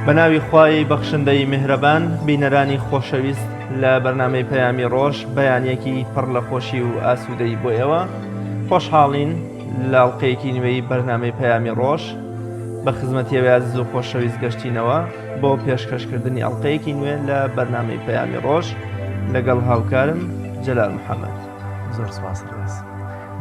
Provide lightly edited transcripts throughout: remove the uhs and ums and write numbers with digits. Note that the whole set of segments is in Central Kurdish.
بە ناوی خوای بەخشندەی میهرەبان بینەرانی خۆشەویست لە بەرنامەی پەیامی ڕۆژ بەیانیەکی پڕ لە خۆشی و ئاسوودەی بۆ ئێوە خۆشحاڵین لە ئەڵقەیەکی نوێی بەرنامەی پەیامی ڕۆژ بە خزمەتی ئێوەی ئازیز و خۆشەویست گەشتینەوە بۆ پێشکەشکردنی ئەڵقەیەکی نوێ لە بەرنامەی پەیامی ڕۆژ لەگەڵ هاوکارم جەلال محەممەد. زۆر سپاس ڕێز.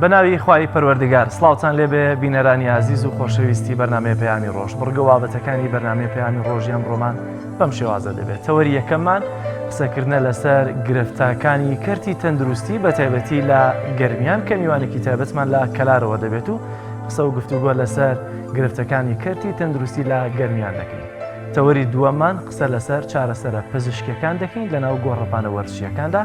بە ناوی خوای پەروەردگار سڵاوتان لێبێ بینەرانی ئازیز و خۆشەویستی بەرنامەی پەیامی ڕۆژ بڕگە و بابەتەکانی بەرنامەی پەیامی ڕۆژی ئەمڕۆمان بەم شێوازە دەبێت تەوەری یەکەممان قسەکردنە لەسەر گرفتەکانی کەرتی تەندروستی بە تایبەتی لە گەرمیان کە میوانێکی تایبەتمان لە کەلارەوە دەبێت و قسە و گفتوگۆ لەسەر گرفتەکانی کەرتی تەندروستی لە گەرمیان دەکەین. تەوەری دووەممان قسە لەسەر چارەسەرە پزیشکیەکان دەکەین لەناو گۆڕەپانە وەرزشیەکاندا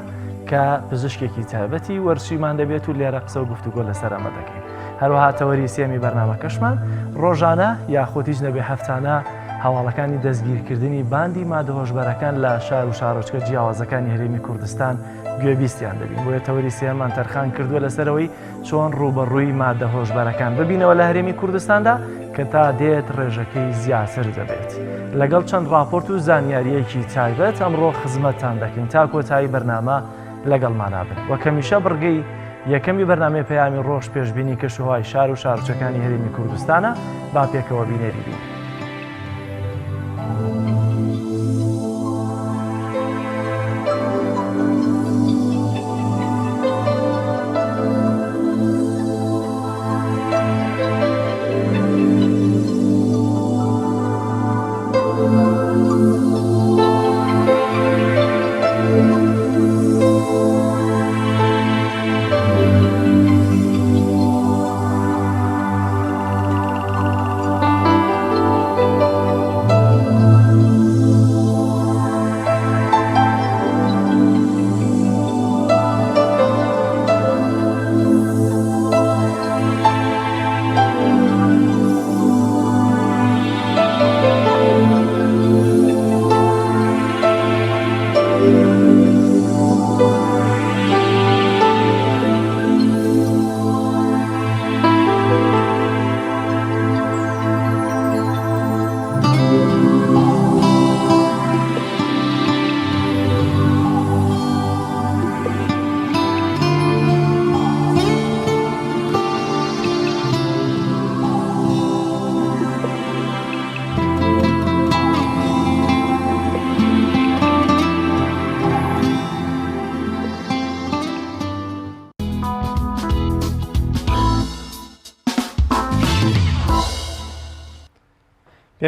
کە پزیشکێکی تایبەتی وەرزشیمان دەبێت و لێرە قسە و گفتوگۆ لەسەر ئەمە دەکەین. هەروەها تەوەری سێمی بەرنامەکەشمان ڕۆژانە یاخود هیچ نەبێ هەفتانە هەواڵەکانی دەستگیرکردنی باندی مادە هۆشبەرەکان لە شار و شارۆچکە جیاوازەکانی هەرێمی کوردستان گوێبیستیان دەبین بۆیە تەوەری سێمان تەرخان کردووە لەسەرەوەی چۆن ڕووبەڕووی مادە هۆشبەرەکان ببینەوە لە هەرێمی کوردستاندا کە تا دێت ڕێژەکەی زیاتر دەبێت. لەگەڵ چەند ڕاپۆرت و زانیارییەکی تایبەت ئەمڕۆ خزمەتتان دەکەین تا کۆتایی بەرنامە لەگەڵمانا بن. وەک هەمیشە بڕگەی یەکەمی بەرنامەی پەیامی ڕۆژ پێشبینی کەشوهەوای شار و شارۆچکەکانی هەرێمی کوردستانە، با پێکەوە بینەری بین.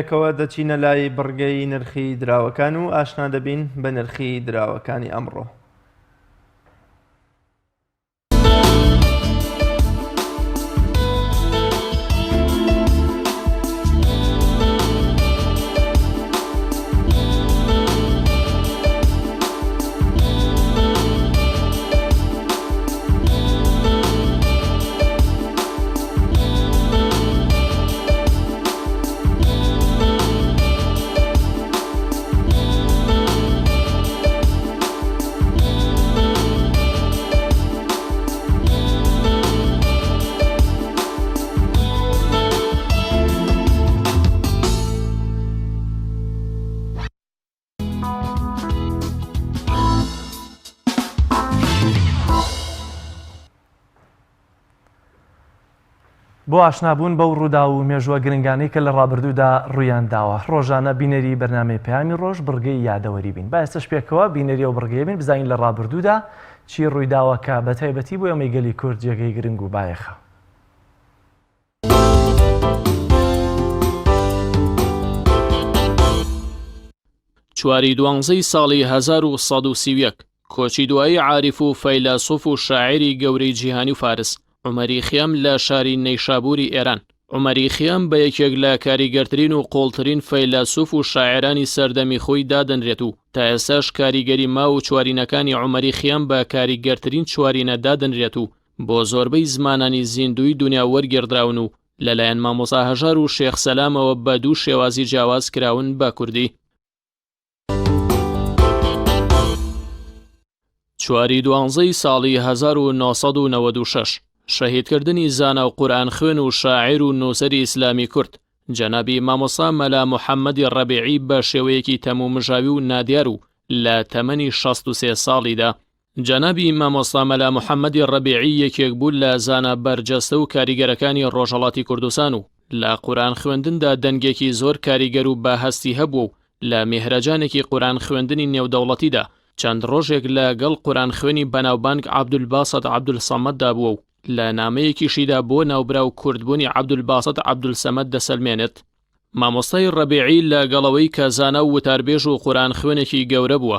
پێکەوە دەچینە لای بڕگەی نرخی دراوەکان و ئاشنا دەبین بە نرخی دراوەکانی ئەمڕۆ. بۆ ئاشنابوون بەو ڕووداو و مێژووە گرنگانەی کە لە ڕابردوودا ڕوویان داوە، ڕۆژانە بینەری بەرنامەی پەیامی ڕۆژ بڕگەی یادەوەری بین. با ئێستەش پێکەوە بینەری ئەو بڕگەیە بین بزانین لە ڕابردوودا چی ڕوویداوە کە بە تایبەتی بۆ ئێمەی گەلی کورد جێگەی گرنگ و بایەخە. چواری دوانزەی ساڵی 1131 کۆچی دوایی عاریف و فەیلەسوف و شاعیری گەورەی جیهانی و فارس عومەری خیام لە شاری نەیشابووری ئێران. عومەری خیام بە یەکێک لە کاریگەرترین و قووڵترین فەیلەسوف و شاعیرانی سەردەمی خۆی دادەنرێت و تا ئێستاش کاریگەری ماو و چوارینەکانی عومەری خیام بە کاریگەرترین چوارینە دادەنرێت و بۆ زۆربەی زمانانی زیندووی دونیا وەرگێڕدراون و لەلایەن مامۆستا هەژار و شێخ سەلامەوە بە دوو شێوازی جیاواز کراون بە کوردی. چواری دوانزەی ساڵی 1996 شەهیدکردنی زانا و قورئانخوێن و شاعیر و نووسەری ئیسلامی کورد. جەنابی مامۆستا مەلا محەممەدی ڕەبیعی بە شێوەیەکی تەمومژاوی و نادیار و لە تەمەنی 63 ساڵیدا. جەنابی مامۆستا مەلا محەممەدی ڕەبیعی یەکێک بوو لە زانا بەرجەستە و کاریگەرەکانی ڕۆژهەڵاتی کوردستان و لە قورئان خوێندندا دەنگێکی زۆر کاریگەر و بە هەستی هەبووە و لە میهرەجانێکی قورئان خوێندنی نێودەوڵەتیدا چەند ڕۆژێک لە گەڵ قورئان خوێنی بەناوبانگ عەبدولباسط عەبدولسەمەددا بووە و لە نامەیەکیشیدا بۆ ناوبراو کوردبوونی عەبدولباسط عەبدولسەمەد دەسەلمێنێت. مامۆستای ڕەبیعی لە گەڵەوەی کە زانا و وتاربێژ و قورئان خوێنێکی گەورە بووە،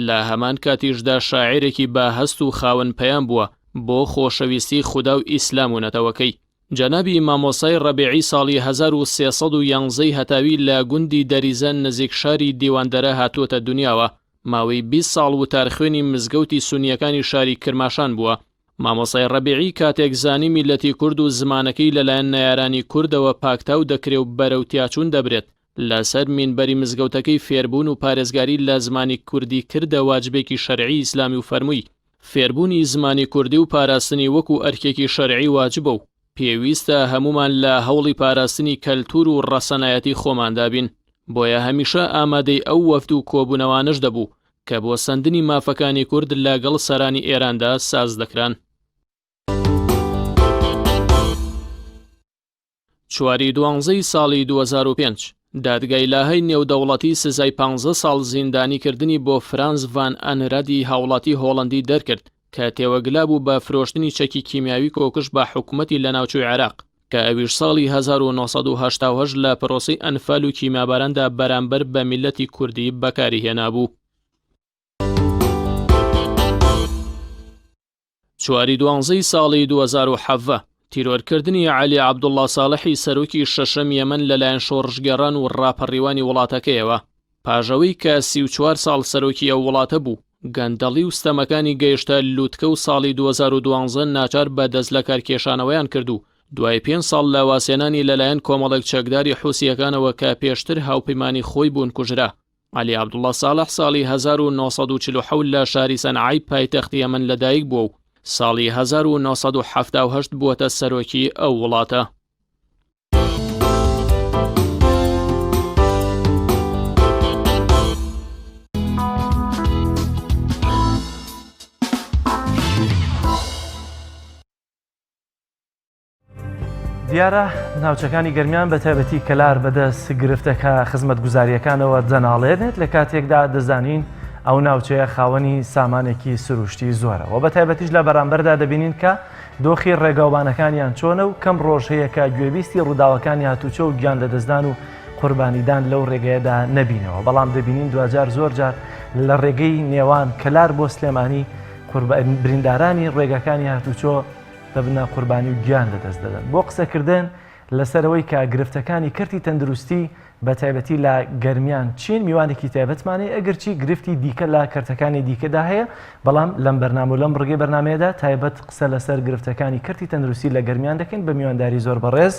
لە هەمان کاتیشدا شاعیرێکی بە هەست و خاوەن پەیام بووە بۆ خۆشەویستی خودا و ئیسلام و نەتەوەکەی. جەنابی مامۆستای ڕەبیعی ساڵی 1311 ی هەتاوی لە گوندی دەریزە نزیک شاری دیواندەرە هاتووەتە دونیاوە، ماوەی 20 ساڵ وتارخوێنی مزگەوتی سونییەکانی شاری کرماشان بووە. مامۆستای ڕەبیعی کاتێک زانی میللەتی کورد و زمانەکەی لەلایەن نەیارانی کوردەوە پاکتاو دەکرێ و بەرەو تیاچوون دەبرێت، لەسەر مینبەری مزگەوتەکەی فێربوون و پارێزگاری لە زمانی کوردی کردە واجبێکی شەرعی ئیسلامی و فەرمووی، فێربوونی زمانی کوردی و پاراستنی وەکو ئەرکێکی شەرعی واجبە و پێویستە هەموومان لە هەوڵی پاراستنی کەلتوور و ڕەسەنایەتی خۆماندا بین، بۆیە هەمیشە ئامادەی ئەو وەفد و کۆبوونەوانەش دەبوو کە بۆ سەندنی مافەکانی کورد لەگەڵ سەرانی ئێراندا ساز دەکران. چواری دوانزەی ساڵی 2005، دادگای لاهای نێودەوڵەتی سزای پانزە ساڵ زیندانیکردنی بۆ فرانز ڤان ئەنرادی هاوڵاتی هۆڵەندی دەرکرد کە تێوەگلابوو بە فرۆشتنی چەکی کیمیاوی کۆکش بە حکومەتی لەناوچووی عێراق کە ئەویش ساڵی 1988 لە پرۆسەی ئەنفال و کیمیاباراندا بەرامبەر بە میللەتی کوردی بەکاری هێنابوو. چواری دوانزەی ساڵی 2017، تیرۆرکردنی عەلی عەبدوڵڵا ساڵحی سەرۆکی شەشەم یەمەن لەلایەن شۆڕشگێڕان و ڕاپەڕیوانی وڵاتەکەیەوە، پاش ئەوەی کە 34 ساڵ سەرۆکی ئەو وڵاتە بوو، گەندەڵی و ستەمەکانی گەیشتە لوتکە و ساڵی 2012 ناچار بە دەستلەکارکێشانەوەیان کرد و دوای پێنج ساڵ لە وازهێنانی لەلایەن کۆمەڵێک چەکداری حوسییەکانەوە کە پێشتر هاوپەیمانی خۆی بوون کوژرا. عەلی عەبدوڵڵا ساڵح ساڵی 1947 لە شاری سەنعای پایتەختی یەمەن لەدایک بووە و ساڵی 1978 بووەتە سەرۆکی ئەو وڵاتە. دیارە ناوچەکانی گەرمیان بە تایبەتی کەلار بەدەست گرفتەکە خزمەتگوزاریەکانەوە دەناڵێنێت لە کاتێکدا دەزانین ئەو ناوچەیە خاوەنی سامانێکی سروشتی زۆرە و بە تایبەتیش لە بەرامبەردا دەبینین کە دۆخی ڕێگاوبانەکانیان چۆنە و کەم ڕۆژ هەیە کە گوێبیستی ڕووداوەکانی هاتوچۆ و گیان لەدەستدان و قوربانیدان لەو ڕێگەیەدا نەبینەوە بەڵام دەبینین دواجار زۆر جار لە ڕێگەی نێوان کەلار بۆ سلێمانی بریندارانی ڕێگەکانی هاتوچۆ دەبنە قوربانی و گیان لەدەست دەدەن. بۆ قسەکردن لەسەر ئەوەی کە گرفتەکانی کەرتی تەندروستی بە تایبەتی لە گەرمیان چین میوانێکی تایبەتمان هەیە ئەگەرچی گرفتی دیکە لە کەرتەکانی دیکەدا هەیە بەڵام لەم بەرنامە و لەم بڕگەی بەرنامەیەدا تایبەت قسە لەسەر گرفتەکانی کەرتی تەندروستی لە گەرمیان دەکەین بە میوانداری زۆر بەڕێز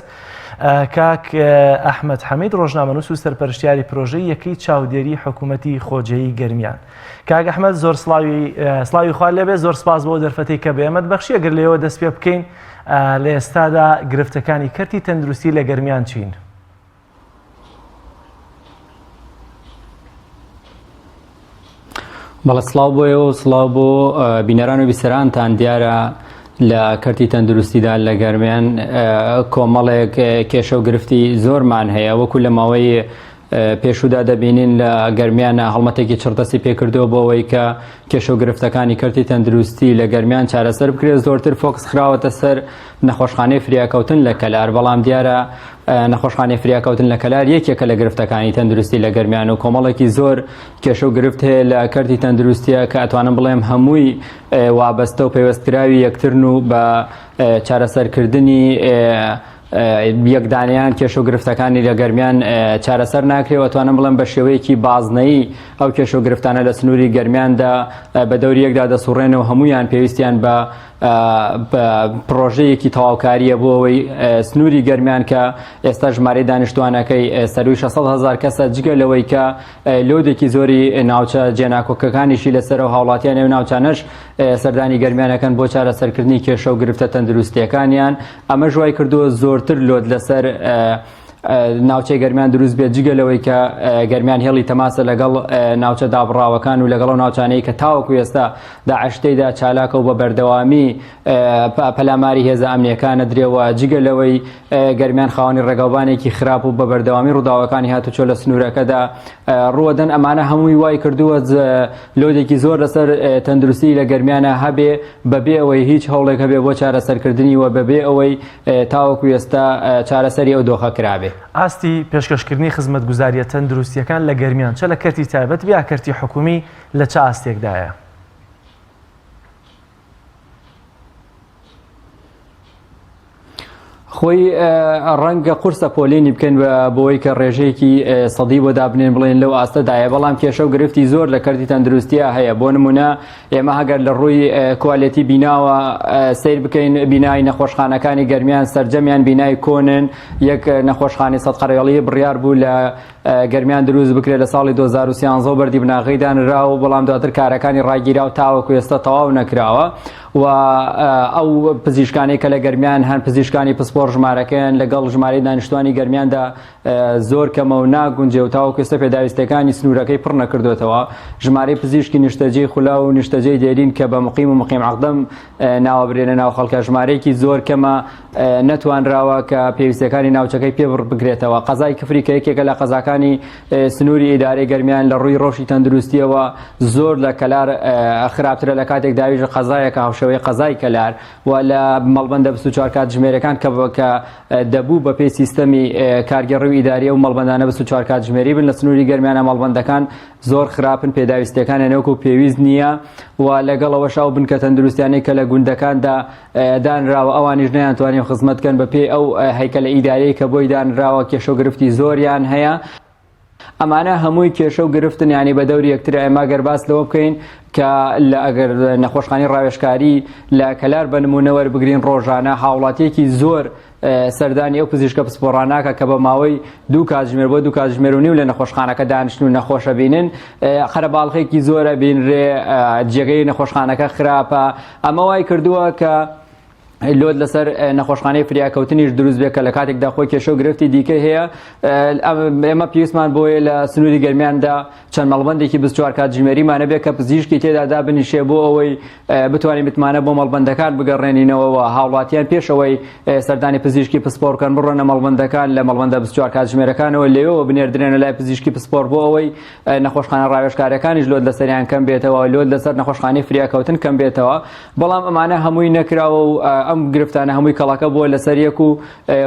کاک ئەحمەد حەمید ڕۆژنامەنووس و سەرپەرشتیاری پرۆژەی یەکەی چاودێری حکوومەتی خۆجێی گەرمیان. کاک ئەحمەد زۆر سڵاوی سڵاوی خوا لێبێ زۆر سپاس بۆ دەرفەتەی کە بە ئێمەت بەخشی ئەگەر لێوە دەست پێ بکەین لە ئێستادا گرفتەکانی کەرتی تەندروستی لە گەرمیان چین؟ بەڵێ سڵاو بۆ ئێوە و سڵاو بۆ بینەران و بیسەرانتان دیارە لە کەرتی تەندروستیدا لە گەرمیان کۆمەڵێک کێشە و گرفتی زۆرمان هەیە وەکو لە ماوەی پێشوودا دەبینین لە گەرمیانە هەڵمەتێکی چڕ دەستی پێکردووە بۆ ئەوەی کە کێشە و گرفتەکانی کەرتی تەندروستی لە گەرمیان چارەسەر بکرێت زۆرتر فۆکس خراوەتە سەر نەخۆشخانەی فریاکەوتن لە کەلار بەڵام دیارە نەخۆشخانەی فریاکەوتن لە کەلار یەکێکە لە گرفتەکانی تەندروستی لە گەرمیان و کۆمەڵێکی زۆر کێشە و گرفت هەیە لە کەرتی تەندروستیە کە ئەتوانم بڵێم هەمووی وابەستە و پەیوەستکراوی یەکترن و بە چارەسەرکردنی یەکدانیان کێشە و گرفتەکانی لە گەرمیان چارەسەر ناکرێ و توانم بڵێم بە شێوەیەکی بازنەیی ئەو کێشە و گرفتانە لە سنووری گەرمیاندا بە دەوری یەکدا دەسوڕێن و هەمویان پێویستیان بە پرۆژەیەکی تەواوکاریە بۆ ئەوەی سنووری گەرمیان کە ئێستا ژمارەی دانیشتوانەکەی سەروی 600 هزار کەسە جگە لەوەی کە لۆدێکی زۆری ناوچە جێناکۆکەکانیشی لەسەر و هاوڵاتیان ئەو ناوچانەش سەردانی گەرمیانەکەن بۆ چارەسەرکردنی کێشە و گرفتە تەندروستیەکانیان ئەمەش وای کردووە زۆرتر لۆد لەسەر. ناوچەی گەرمیان دروست بێت جگە لەوەی کە گەرمیان هێڵی تەماسە لەگەڵ ناوچە دابڕاوەکان و لەگەڵ ئەو ناوچانەی کە تاوەکو ئێستا داعش تێیدا چالاکە و بە بەردەوامی پەلاماری هێزە ئەمنیەکان ئەدرێ و جگە لەوەی گەرمیان خاوەنی ڕێگاوبانێکی خراپ و بە بەردەوامی ڕووداوەکانی هاتوچۆ لە سنوورەکەدا ڕووەدەن ئەمانە هەمووی وای کردووە load ێکی زۆر لەسەر تەندروستی لە گەرمیانە هەبێ بەبێ ئەوەی هیچ هەوڵێک هەبێ بۆ چارەسەرکردنی و بەبێ ئەوەی تاوەکو ئێستا چارەسەری ئەو دۆخە کرابێ. ئاستی پێشکەشکردنی خزمەتگوزارییە تەندروستییەکان لە گەرمیان چە لە کەرتی تایبەت یا کەرتی حکومی لە چ ئاستێکدایە؟ خۆی ڕەنگە قورسە پۆلێنی بکەن بۆی کە ڕێژەیەکی سەدی بۆ دابنێن بڵێن لەو ئاستەدایە بەڵام کێشە و گرفتی زۆر لە کەرتی تەندروستیا هەیە بۆ نمونە ئێمە هەگەر لە ڕووی quality بیناوە سیر بکەین بینای نەخۆشخانەکانی گەرمیان سەرجەمیان بینای کۆنن یەک نەخۆشخانی سەد قەرەوێڵی بڕیار بوو لە گەرمیان دروست بکرێت لە ساڵی 2013 بەردی بناغەی دانرا و بەڵام دواتر کارەکانی ڕاگیرا و تاوەکو ئێستا تەواو نەکراوە و ئەو پزیشکانەی کە لە گەرمیان هەن پزیشکانی پسپۆڕ ژمارەکەیان لەگەڵ ژمارەی دانیشتوانی گەرمیاندا زۆر کەمە و ناگونجێ و تاوەکو ئێستا پێداویستەکانی سنوورەکەی پڕ نەکردوێتەوە ژمارەی پزیشکی نیشتەجێی خولا و نیشتەجێی دێرین کە بە مقیم و مقیم عقدەم ناوەبرێنە ناو خەڵکە ژمارەیەکی زۆر کەمە نەتوانراوە کە پێویستەکانی ناوچەکەی پێ بگرێتەوە قەزای کفری کە یەکێکە لە قەزاکانی سنووری ئیدارەی گەرمیان لە ڕووی ڕەوشی تەندروستیەوە زۆر لە کەلار خراپترە لە کاتێک داویش قەزایەکە هاوشێوەی قەزای کەلار و لە مەڵبەندە 24 کاتژمێرەکان کە کە دەبوو بە پێی سیستەمی کارگێڕی و ئیداری و مەڵبەندانە 24 کاتژمێری بن لە سنووری گەرمیانە مەڵبەندەکان زۆر خراپن پێداویستیەکانیان وەکو پێویست نییە و لەگەڵ ئەوەش ئەو بنکە تەندروستیانەی کە لە گوندەکاندا دانراوە ئەوانیش نەیانتوانی خزمەت کەن بە پێی ئەو هەیکەلە ئیداریەی کە بۆی دانراوە کێشە و گرفتی زۆریان هەیە. ئەمانە هەمووی کێشە و گرفتن یانی بە دەوری یەکتر ئێمە گەر باس لەوە بکەین کە لە ئەگەر نەخۆشخانی ڕاوێژکاری لە کەلار بە نمونە وەربگرین ڕۆژانە هاوڵاتیەکی زۆر سەردانی ئەو پزیشکە پسپۆڕاناکە کە بە ماوەی دوو کاتژمێر بۆ دوو کاتژمێر و نیو لە نەخۆشخانەکە دانیشتن و نەخۆشە بینن قەرەباڵخێکی زۆرە بینرێ جێگەی نەخۆشخانەکە خراپە ئەمە وای کردووە کە load لەسەر نەخۆشخانەی فریاکەوتنیش دروست بێت کە لە کاتێکدا خۆی کێشە و گرفتی دیکەی هەیە ئێمە پێویستمان بۆیە لە سنووری گەرمیاندا چەند مەڵبەندێکی 24 کاتژمێریمان هەبێت کە پزیشکی تێدا دابنیشێ بۆ ئەوەی بتوانین متمانە بۆ مەڵبەندەکان بگەڕێنینەوە و هاوڵاتیان پێش ئەوەی سەردانی پزیشکی پسپۆڕ بکەن بڕۆنە مەڵبەندەکان لە مەڵبەندە 24 کاتژمێرەکانەوە لەوێوە بنێردرێنە لای پزیشکی پسپۆڕ بۆ ئەوەی نەخۆشخانە ڕاوێژکارەکانیش load لەسەریان کەم بێتەوە load لەسەر نەخۆشخانەی فریاکەوتن کەم بێتەوە بەڵام ئەمانە هەمووی نەکراوە و ئەم گرفتانە هەمووی کەڵەکە بووە لەسەر یەک و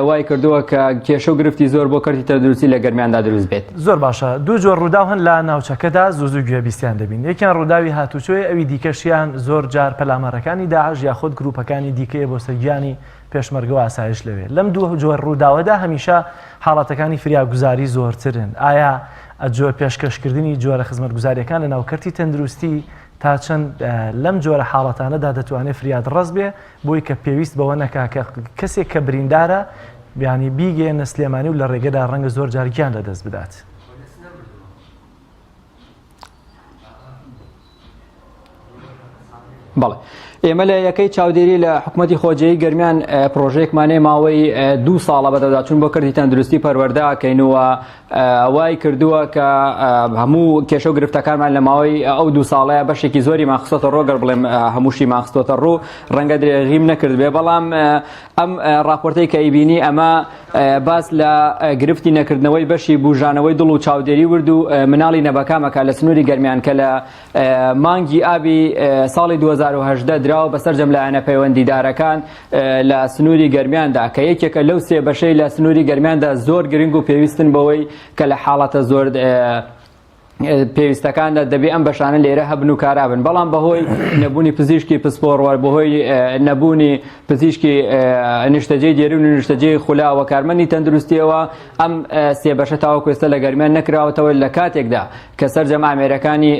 وای کردووە کە کێشە و گرفتی زۆر بۆ کەرتی تەندروستی لە گەرمیاندا دروست بێت. زۆر باشە دوو جۆر ڕووداو هەن لە ناوچەکەدا زوو زوو گوێبیستیان دەبین یەکیان ڕووداوی هاتوچۆیە ئەوی دیکەشیان زۆر جار پەلامارەکانی داعش یاخود گروپەکانی دیکەیە بۆ سەر گیانی پێشمەرگە و ئاسایش لەوێ لەم دوو جۆر ڕووداوەدا هەمیشە حاڵەتەکانی فریاگوزاری زۆرترن ئایا جۆر پێشکەشکردنی جۆرە خزمەتگوزاریەکان لە ناو کەرتی تەندروستی تا چەند لەم جۆرە حاڵەتانەدا دەتوانێت فریادڕەس بێ بۆی کە پێویست بەوە نەکا کە کەسێک کە بریندارە بیانی بیگەیەنە سلێمانی و لە ڕێگەدا ڕەنگە زۆر جار گیان لەدەست بدات. بەڵێ ئێمە لە یەکەی چاودێری لە حکوومەتی خۆجێی گەرمیان پرۆژەیەکمانەیە ماوەی دوو ساڵە بەدەداچوون بۆ کردی تەندروستی پەروەردەکەینەوە وای کردووە کە هەموو کێشە و گرفتەکانمان لە ماوەی ئەو دوو ساڵەیە بەشێکی زۆریمان خستۆتە ڕوو گەر بڵێم هەمووشیمان خستۆتە ڕوو ڕەنگە درێغیم نەکرد بێ بەڵام ئەم راپۆرتەی کە ئەیبینی ئەمە باس لە گرفتی نەکردنەوەی بەشی بوژانەوەی دڵ و چاودێری ورد و مناڵی نەبەکامەکە لە سنووری گەرمیان کە لە مانگی ئابی ساڵی 2018 دراوە بە سەرجەم لایەنە پەیوەندیدارەکان لە سنووری گەرمیاندا کە یەکێکە لەو سێ بەشەی لە سنووری گەرمیاندا زۆر گرنگ و پێویستن بەوەی کە لە حاڵەتە زۆر پێویستەکاندا دەبێ ئەم بەشانە لێرە هەبن و کارابن بەڵام بەهۆی نەبوونی پزیشکی پسپۆڕ وە بەهۆی نەبوونی پزیشکی نیشتەجێی دێرون و نیشتەجێی خولا و کارمەندی تەندروستیەوە ئەم سێ بەشە تاوەکو ئێستا لە گەرمیان نەکراوەتەوە لە کاتێکدا کە سەرجەم ئامێرەکانی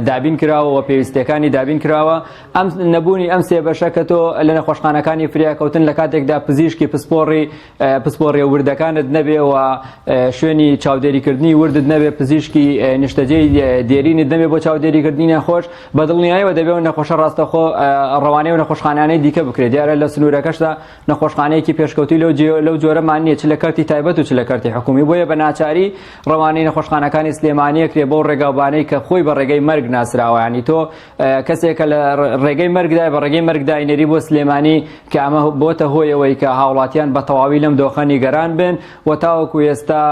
دابین کراوە و پێویستیەکانی دابین کراوە ئەم نەبوونی ئەم سێ بەشە کە تۆ لە نەخۆشخانەکانی فریاکەوتن لە کاتێکدا پزیشکی پسپۆڕی پسپۆڕیە وردەکانت نەبێ و شوێنی چاودێریکردنی وردت نەبێ پزیشکی نیشتە. نیشتەجێی دێرینت نەبێ بۆ چاودێریکردنی نەخۆش بە دڵنیایەوە دەبێ و نەخۆشە ڕاستەخۆ ڕەوانەی و نەخۆشخانانەی دیکە بکرێت. دیارە لە سنوورەکەشدا نەخۆشخانەیەکی پێشکەوتووی لەو لەو جۆرەمان نییە چ لە کەرتی تایبەت و چ لە کەرتی حکومی، بۆیە بە ناچاری ڕەوانەی نەخۆشخانەکانی سلێمانی ئەکرێ بەو ڕێگاوبانەی کە خۆی بە ڕێگەی مەرگ ناسراوە. ینی تۆ کەسێک کە لە ڕێگەی مەرگدای بە ڕێگەی مەرگدای نێری بۆ سلێمانی کە ئەمە بۆتە هۆیەوەی کە هاوڵاتیان بە تەواوی لەم دۆخە نیگەران بن و تاوەکو ئێستا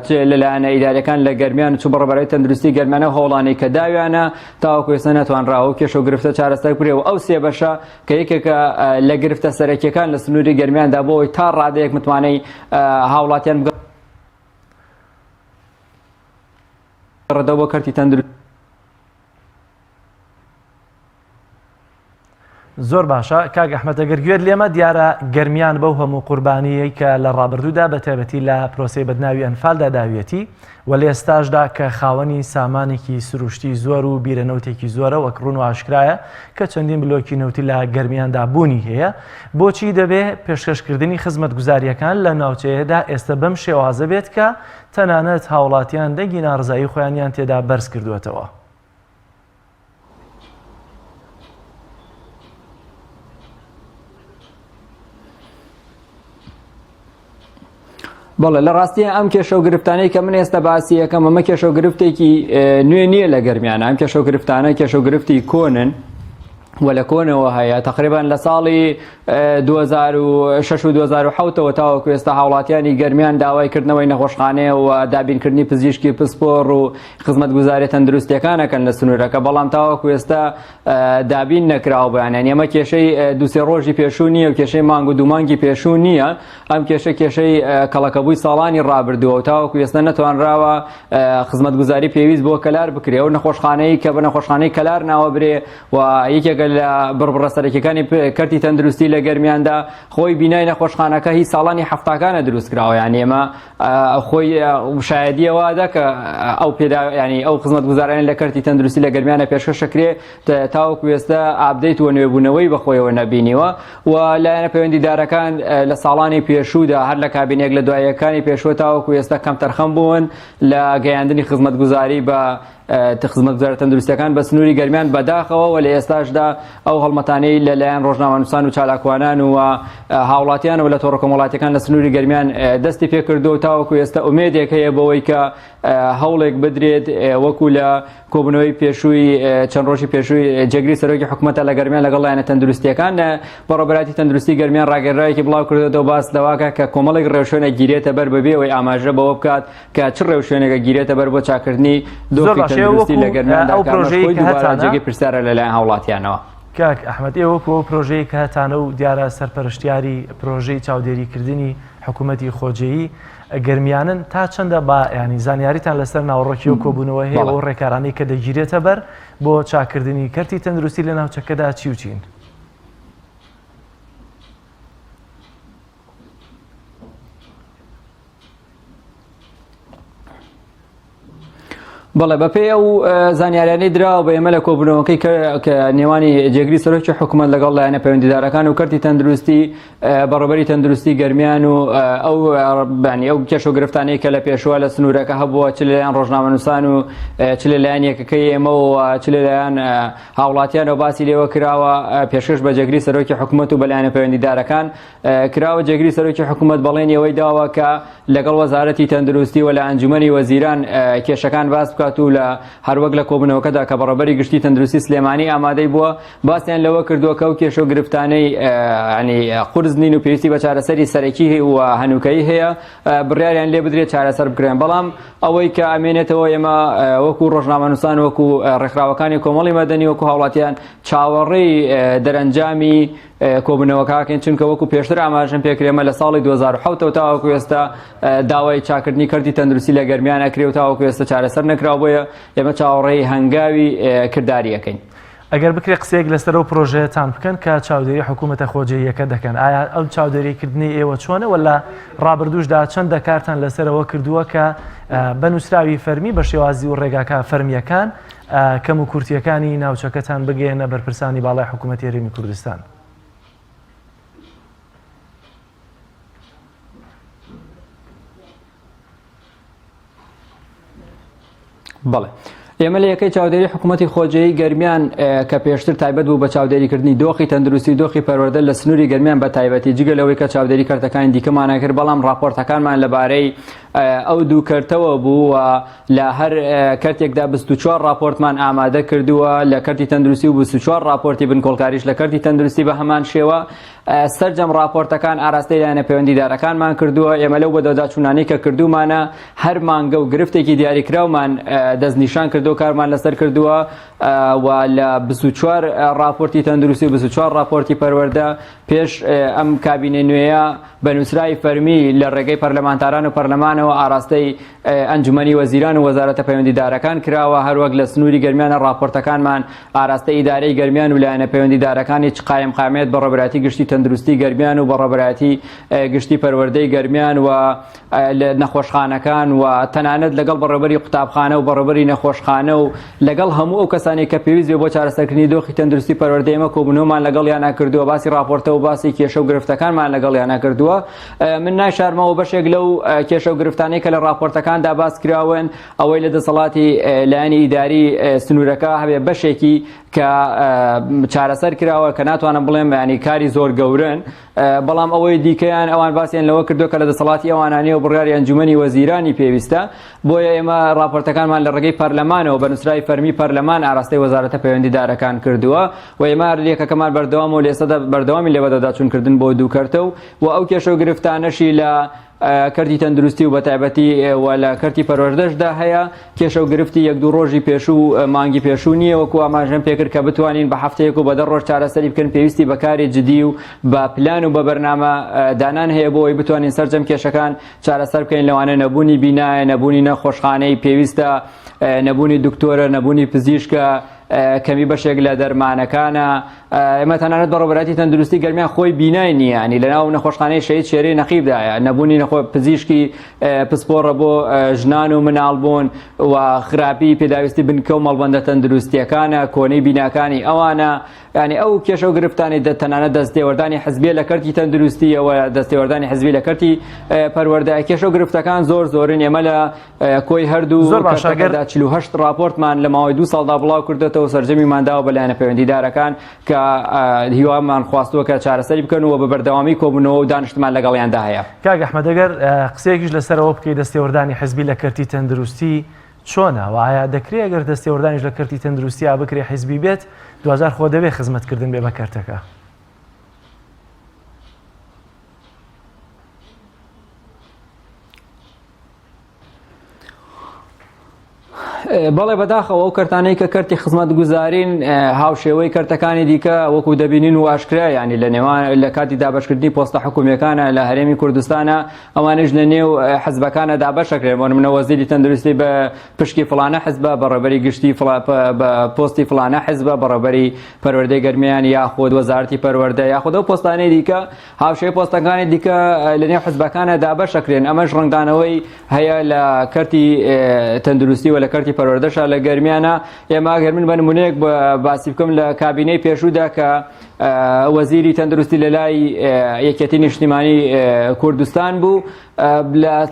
چ لەلایەنە ئیداریەکان لە گەرمیان چ بەڕێوەبەرای تەندروستی گەرمیانە هەوڵانەی کە داویانە تاوەکو ئێستا نەتوانراوە و کێشە و گرفتە چارەسەر بکرێ و ئەو سێ بەشە کە یەکێکە لە گرفتە سەرەکیەکان لە سنووری گەرمیاندا بۆ ئەوەی تا ڕادەیەک متمانەی هاوڵاتیان بگەڕێتەوە بۆ کەرتی تەندروستی. زۆر باشە کاک ئەحمەد ئەگەر گوێت لێمە دیارە گەرمیان بەو هەموو قوربانیەی کە لە ڕابردوودا بە تایبەتی لە پرۆسەی بەدناوی ئەنفالدا داویەتی و لە ئێستاشدا کە خاوەنی سامانێکی سروشتی زۆر و بیرە نەوتێکی زۆرە وەک ڕوون و ئاشکرایە کە چەندین بلۆکی نەوتی لە گەرمیاندا بوونی هەیە بۆچی دەبێ پێشکەشکردنی خزمەتگوزارییەکان لە ناوچەیەدا ئێستا بەم شێوازە بێت کە تەنانەت هاوڵاتیان دەنگی ناڕزایی خۆیانیان تێدا بەرز کردووەتەوە. بەڵێ لە ڕاستیە ئەم کێشە و گرفتانەی کە من ئێستا باسی یەکەم ئەمە کێشە و گرفتێکی نوێ نییە لە گەرمیانە ئەم کێشە و گرفتانە کێشە و گرفتی کۆنن و لە کۆنەوە هەیە تقریبان لە ساڵی 2006 و 2007ەوە تاوەکو ئێستا هاوڵاتیانی گەرمیان داوای کردنەوەی نەخۆشخانەیە و دابینکردنی پزیشکی پسپۆڕ و خزمەتگوزاریە تەندروستیەکان ئەکەن لە سنوورەکە بەڵام تاوەکو ئێستا دابین نەکراوە بۆیان یانی ئەمە کێشەی دوسێ ڕۆژی پێشوو نییە و کێشەی مانگ و دوو مانگی پێشوو نییە ئەم کێشە کێشەی کەڵەکەبووی ساڵانی ڕابردووە و تاوەکو ئێستا نەتوانراوە خزمەتگوزاری پێویست بۆ کەلار بکرێ و نەخۆشخانەی کە بە نەخۆشخانەی کەلار ناوە برێ و یەکێکە لە بڕبڕە سەرەکیەکانی کەرتی تەندروستی لە گەرمیاندا خۆی بینای نەخۆشخانەکە هی ساڵانی حەفتاکانە دروست کراوە یان ئێمە خۆی شایەدیەوە دا کە ئەو پێدا ینی ئەو خزمەتگوزارانە لە کەرتی تەندروستی لە گەرمیانە پێشکەشەکرێ تاوەکو ئێستا update و نوێبوونەوەی بەخۆیەوە نەبینیوە و لایەنە پەیوەندیدارەکان لە ساڵانی پێشوودا هەر لە کابینێک لە دوایەکانی پێشوە تاوەکو ئێستا کەم تەرخەم بوون لە گەیاندنی خزمەتگوزاری بە خزمەتگوزارە تەندروستیەکان بە سنووری گەرمیان بەداخەوە و لە ئێستاشدا ئەو هەڵمەتانەی لەلایەن ڕۆژنامەنووسان و چالاکوانان و هاوڵاتیانەوە لە تۆڕە کۆمەڵاتیەکان لە سنووری گەرمیان دەستی پێکردو تاوەکو ئێستا ئومێدێک هەیە بەوەی کە هەوڵێک بدرێت وەکو لە کۆبوونەوەی پێشووی چەند ڕۆژی پێشووی جێگری سەرۆکی حکوومەتە لە گەرمیان لەگەڵ لایەنە تەندروستیەکان بەڕێوەبەرایەتی تەندروستی گەرمیان ڕاگەیەنراوێکی بڵاو کردووەتەوە باس لەواکە کە کۆمەڵێک ڕێوشوێنە گیرێتە بەر بەبێ ئەوەی ئاماژە بەوە بکات کە چ ڕێوشوێنێکە گیرێتە بەر بۆ چاکردنی دۆخی تەندروستی لە گەرمیاندا ئەو پرۆژەی کە هەتانە جێگەی پرسیارە لەلایەن هاوڵاتیانەوە. کاک ئەحمەد ئێوە وەکو ئەو پرۆژەیە کە هەتانە و دیارە سەرپەرشتیاری پرۆژەی چاودێریکردنی حکوومەتی خۆجێیی گەرمیانن تا چەندە با ینی زانیاریتان لەسەر ناوەڕۆکی و کۆبوونەوە هەیە و ڕێکارانەی کە دەگیرێتە بەر بۆ چاکردنی کەرتی تەندروستی لە ناوچەکەدا چی و چین؟ بەڵێ بەپێی ئەو زانیاریانەی دراوە بە ئێمە لە کۆبوونەوەکەی کە نێوانی جێگری سەرۆکی حکوومەت لەگەڵ لایەنە پەیوەندیدارەکان و کەرتی تەندروستی بەڕێوەبەری تەندروستی گەرمیان و ئەو بانی ئەو کێشە و گرفتانەی کە لە پێشوە لە سنوورەکە هەبووە چ لەلایەن ڕۆژنامەنووسان و چ لەلایەن یەکەکەی ئێمەوە چ لەلایەن هاوڵاتیانەوە باسی لێوە کراوە پێشکەش بە جێگری سەرۆکی حکوومەت و بەلایەنە پەیوەندیدارەکان کراوە جێگری سەرۆکی حکوومەت بەڵێنی ئەوەی داوە کە لەگەڵ وەزارەتی تەندروستی و لە ئەنجومەنی وەزیران کێشەکان باس بکات و لە هەروەک لە کۆبوونەوەکەدا کە بەڕێوەبەری گشتی تەندروستی سلێمانی ئامادەی بووە باسیان لەوە کردووە کە ئەو کێشە و گرفتانەی ینی قورس نین و پێویستی بە چارەسەری سەرەکی و هەنووکەیی هەیە بڕیاریان لێ بدرێت چارەسەر بکرێن بەڵام ئەوەی کە ئەمێنێتەوە ئێمە وەکو ڕۆژنامەنووسان وەکو ڕێکخراوەکانی کۆمەڵی مەدەنی وەکو هاوڵاتیان چاوەڕێی دەرەنجامی کۆبوونەوەکەکەین چونکە وەکو پێشتر ئاماژەم پێکرد ئێمە لە ساڵی 2007 تاوەکو ئێستا داوای چاکردنی کەرتی تەندروستی لە گەرمیان ئەکرێ و تاوەکو ئێستا چارەسەر نەکراوە بۆیە ئێمە چاوەڕێی هەنگاوی کرداری ئەکەین. ئەگەر بکرێت قسەیەک لەسەر ئەو پرۆژەیەتان بکەن کە چاودێری حکوومەتە خۆجێیەکە دەکەن ئایا ئەو چاودێریکردنەی ئێوە چۆنە وە لە ڕابردووشدا چەندە کارتان لەسەرەوە کردووە کە بە نووسراوی فەرمی بە شێوازی و ڕێگاکە فەرمییەکان کەموکورتییەکانی ناوچەکەتان بگەیەنە بەرپرسانی باڵای حکوومەتی هەرێمی کوردستان؟ بەڵێ. ئێمە لە یەکەی چاودێری حکوومەتی خۆجێی گەرمیان کە پێشتر تایبەت بوو بە چاودێریکردنی دۆخی تەندروستی و دۆخی پەروەردە لە سنووری گەرمیان بە تایبەتی جگە لەوەی کە چاودێری کەرتەکانی دیکەمان کرد بەڵام راپۆرتەکانمان لەبارەی ئەو دوو کەرتەوە بوو و لە هەر کەرتێکدا 24 راپۆرتمان ئامادە کردووە لە کەرتی تەندروستی و 24 راپۆرتی بنکۆڵکاریش لە کەرتی تەندروستی بە هەمان شێوە سەرجەم ڕاپۆرتەکان ئاراستەی لایەنە پەیوەندیدارەکانمان کردووە، ئێمە لەو بەدواداچوونانەی کە کردوومانە هەر مانگە و گرفتێکی دیاریکراومان دەستنیشان کردووە کارمان لەسەر کردووە و لە 24 ڕاپۆرتی تەندروستی و 24 ڕاپۆرتی پەروەردە پێش ئەم کابینە نوێیە بە نووسراوی فەرمی لە ڕێگەی پەرلەمانتاران و پەرلەمانەوە ئاراستەی ئەنجومەنی وەزیران و وەزارەتە پەیوەندیدارەکان کراوە، هەروەک لە سنووری گەرمیانە ڕاپۆرتەکانمان ئاراستەی ئیدارەی گەرمیان و لایەنە پەیوەندیدارەکانی چ قایمقامیەت بەڕێوەبەرایەتی گشتی تەندروستی گەرمیان و بەڕێوەبەرایەتی گشتی پەروەردەی گەرمیان و نەخۆشخانەکان و تەنانەت لەگەڵ بەڕێوەبەری قوتابخانە و بەڕێوەبەری نەخۆشخانە و لەگەڵ هەموو ئەو کەسانی کە پێویست بێ بۆ چارەسەرکردنی دۆخی تەندروستی پەروەردەی ئێمە کۆبوونەوەمان لەگەڵیانە کردووە باسی ڕاپۆرتە و باسی کێشە و گرفتەکانمان لەگەڵیانە کردووە من نایشارمەوە بەشێک لەو کێشە و گرفتانەی کە لە ڕاپۆرتەکاندا باس کراون ئەوەی لە دەسەڵاتی لایەنی ئیداری سنوورەکە هەبێ بەشێکی کە چارەسەر کراوە کە ناتوانم بڵێم ینی کاری زۆر گەورن بەڵام ئەوەی دیکەیان ئەوان باسییان لەوە کردو کە لە دەسەڵاتی ئەوانانەیە و بڕیاری ئەنجومەنی وەزیرانی پێویستە بۆیە ئێمە ڕاپۆرتەکانمان لە ڕێگەی پەرلەمانەوە بە نووسراوی فەرمی پەرلەمان ئاراستەی وەزارەتە پەیوەندیدارەکان کردووە و ئێمە یەکەکەمان بەردەوام و لێسەدا بەردەوامی لێ بەدواداچوونکردن بۆ دوو کەرتە و و ئەو کێشە و گرفتانەشی لە کەرتی تەندروستی و بەتایبەتی و لە کەرتی پەروەردەشدا هەیە کێشە و گرفتی یەک دوو ڕۆژی پێشوو مانگی پێشوو نییە وەکو ئاماژەم پێکرد کە بتوانین بە هەفتەیەک و بە دە ڕۆژ چارەسەری بکەن پێویستی بە کاری جدی و بە پلان و بە بەرنامە دانان هەیە بۆ ئەوەی بتوانین سەرجەم کێشەکان چارەسەر بکەین لەوانە نەبوونی بینایە نەبوونی نەخۆشخانەی پێویستە نەبوونی دکتۆرە نەبوونی پزیشکە کەمی بەشێک لە دەرمانەکانە ئێمە تەنانەت بەڕێوەبەرایەتی تەندروستی گەرمیان خۆی بینای نییە ینی لەناو نەخۆشخانەی شەهید شێرەی نەقیبدایە نەبوونی نەخۆ پزیشکی پسپۆڕە بۆ ژنان و مناڵبوون و خراپی پێداویستی بنکە و مەڵبەندە تەندروستیەکانە کۆنەی بیناکانی ئەوانە ینی ئەو کێشە و گرفتانی تەنانەت دەستێوەردانی حزبیە لە کەرتی تەندروستیەوە دەستێوەردانی حزبی لە کەرتی پەروەردە کێشە و گرفتەکان زۆر زۆرن ئێمە لە کۆی هەردوو زۆر باشە ئەگەر کەرتەکەدا 48 ڕاپۆرتمان لە ماوەی دوو ساڵدا بڵاو کردێتەوە سەرجەمیمان داوە بە لایەنە پەیوەندیدارەکان کە هیوامان خواستووە کە چارەسەری بکەن و بە بەردەوامی کۆبوونەوە و دانیشتمان لەگەڵیاندا هەیە. کاک ئەحمەد ئەگەر قسەیەکیش لەسەرەوە بکەی دەستێوەردانی حزبی لە کەرتی تەندروستی چۆنە و ئایا دەکرێ ئەگەر دەستێوەردانیش لە کەرتی تەندروستیا بکرێ حزبی بێت دواجار خۆ دەبێ خزمەتکردن بێ بە کەرتەکە؟ بەڵێ بەداخەوە ئەو کەرتانەی کە کەرتی خزمەتگوزارین هاوشێوەی کەرتەکانی دیکە وەکو دەبینین و ئاشکرا ینی لە نێوان لە کاتی دابشکردنی پۆستە حکومیەکانە لە هەرێمی کوردستانە ئەوانش لە نێو حزبەکانە دابەشەکرێن بۆ منە وەزیری تەندروستی بە پشکی فلانە حزبە بەڕێبەری گشتی بە پۆستی فلانە حزبە بەڕێبەری پەروەردەی گەرمیان یاخود وەزارتی پەروەردە یاخود ئەو پۆستانەی دیکە هاوشێوەی پۆستەکانی دیکە لە نێو حزبەکانە دابەشەکرێن ئەمەش ڕەنگدانەوەی هەیە لە کەرتی تەندروستی و لە کەرتی پەروەردەشا لە گەرمیانە ئێمە ئەگەر من بە نمونەیەک باسی بکەم لە کابینەی پێشوودا کە وەزیری تەندروستی لە لای یەکێتی نیشتیمانی کوردستان بوو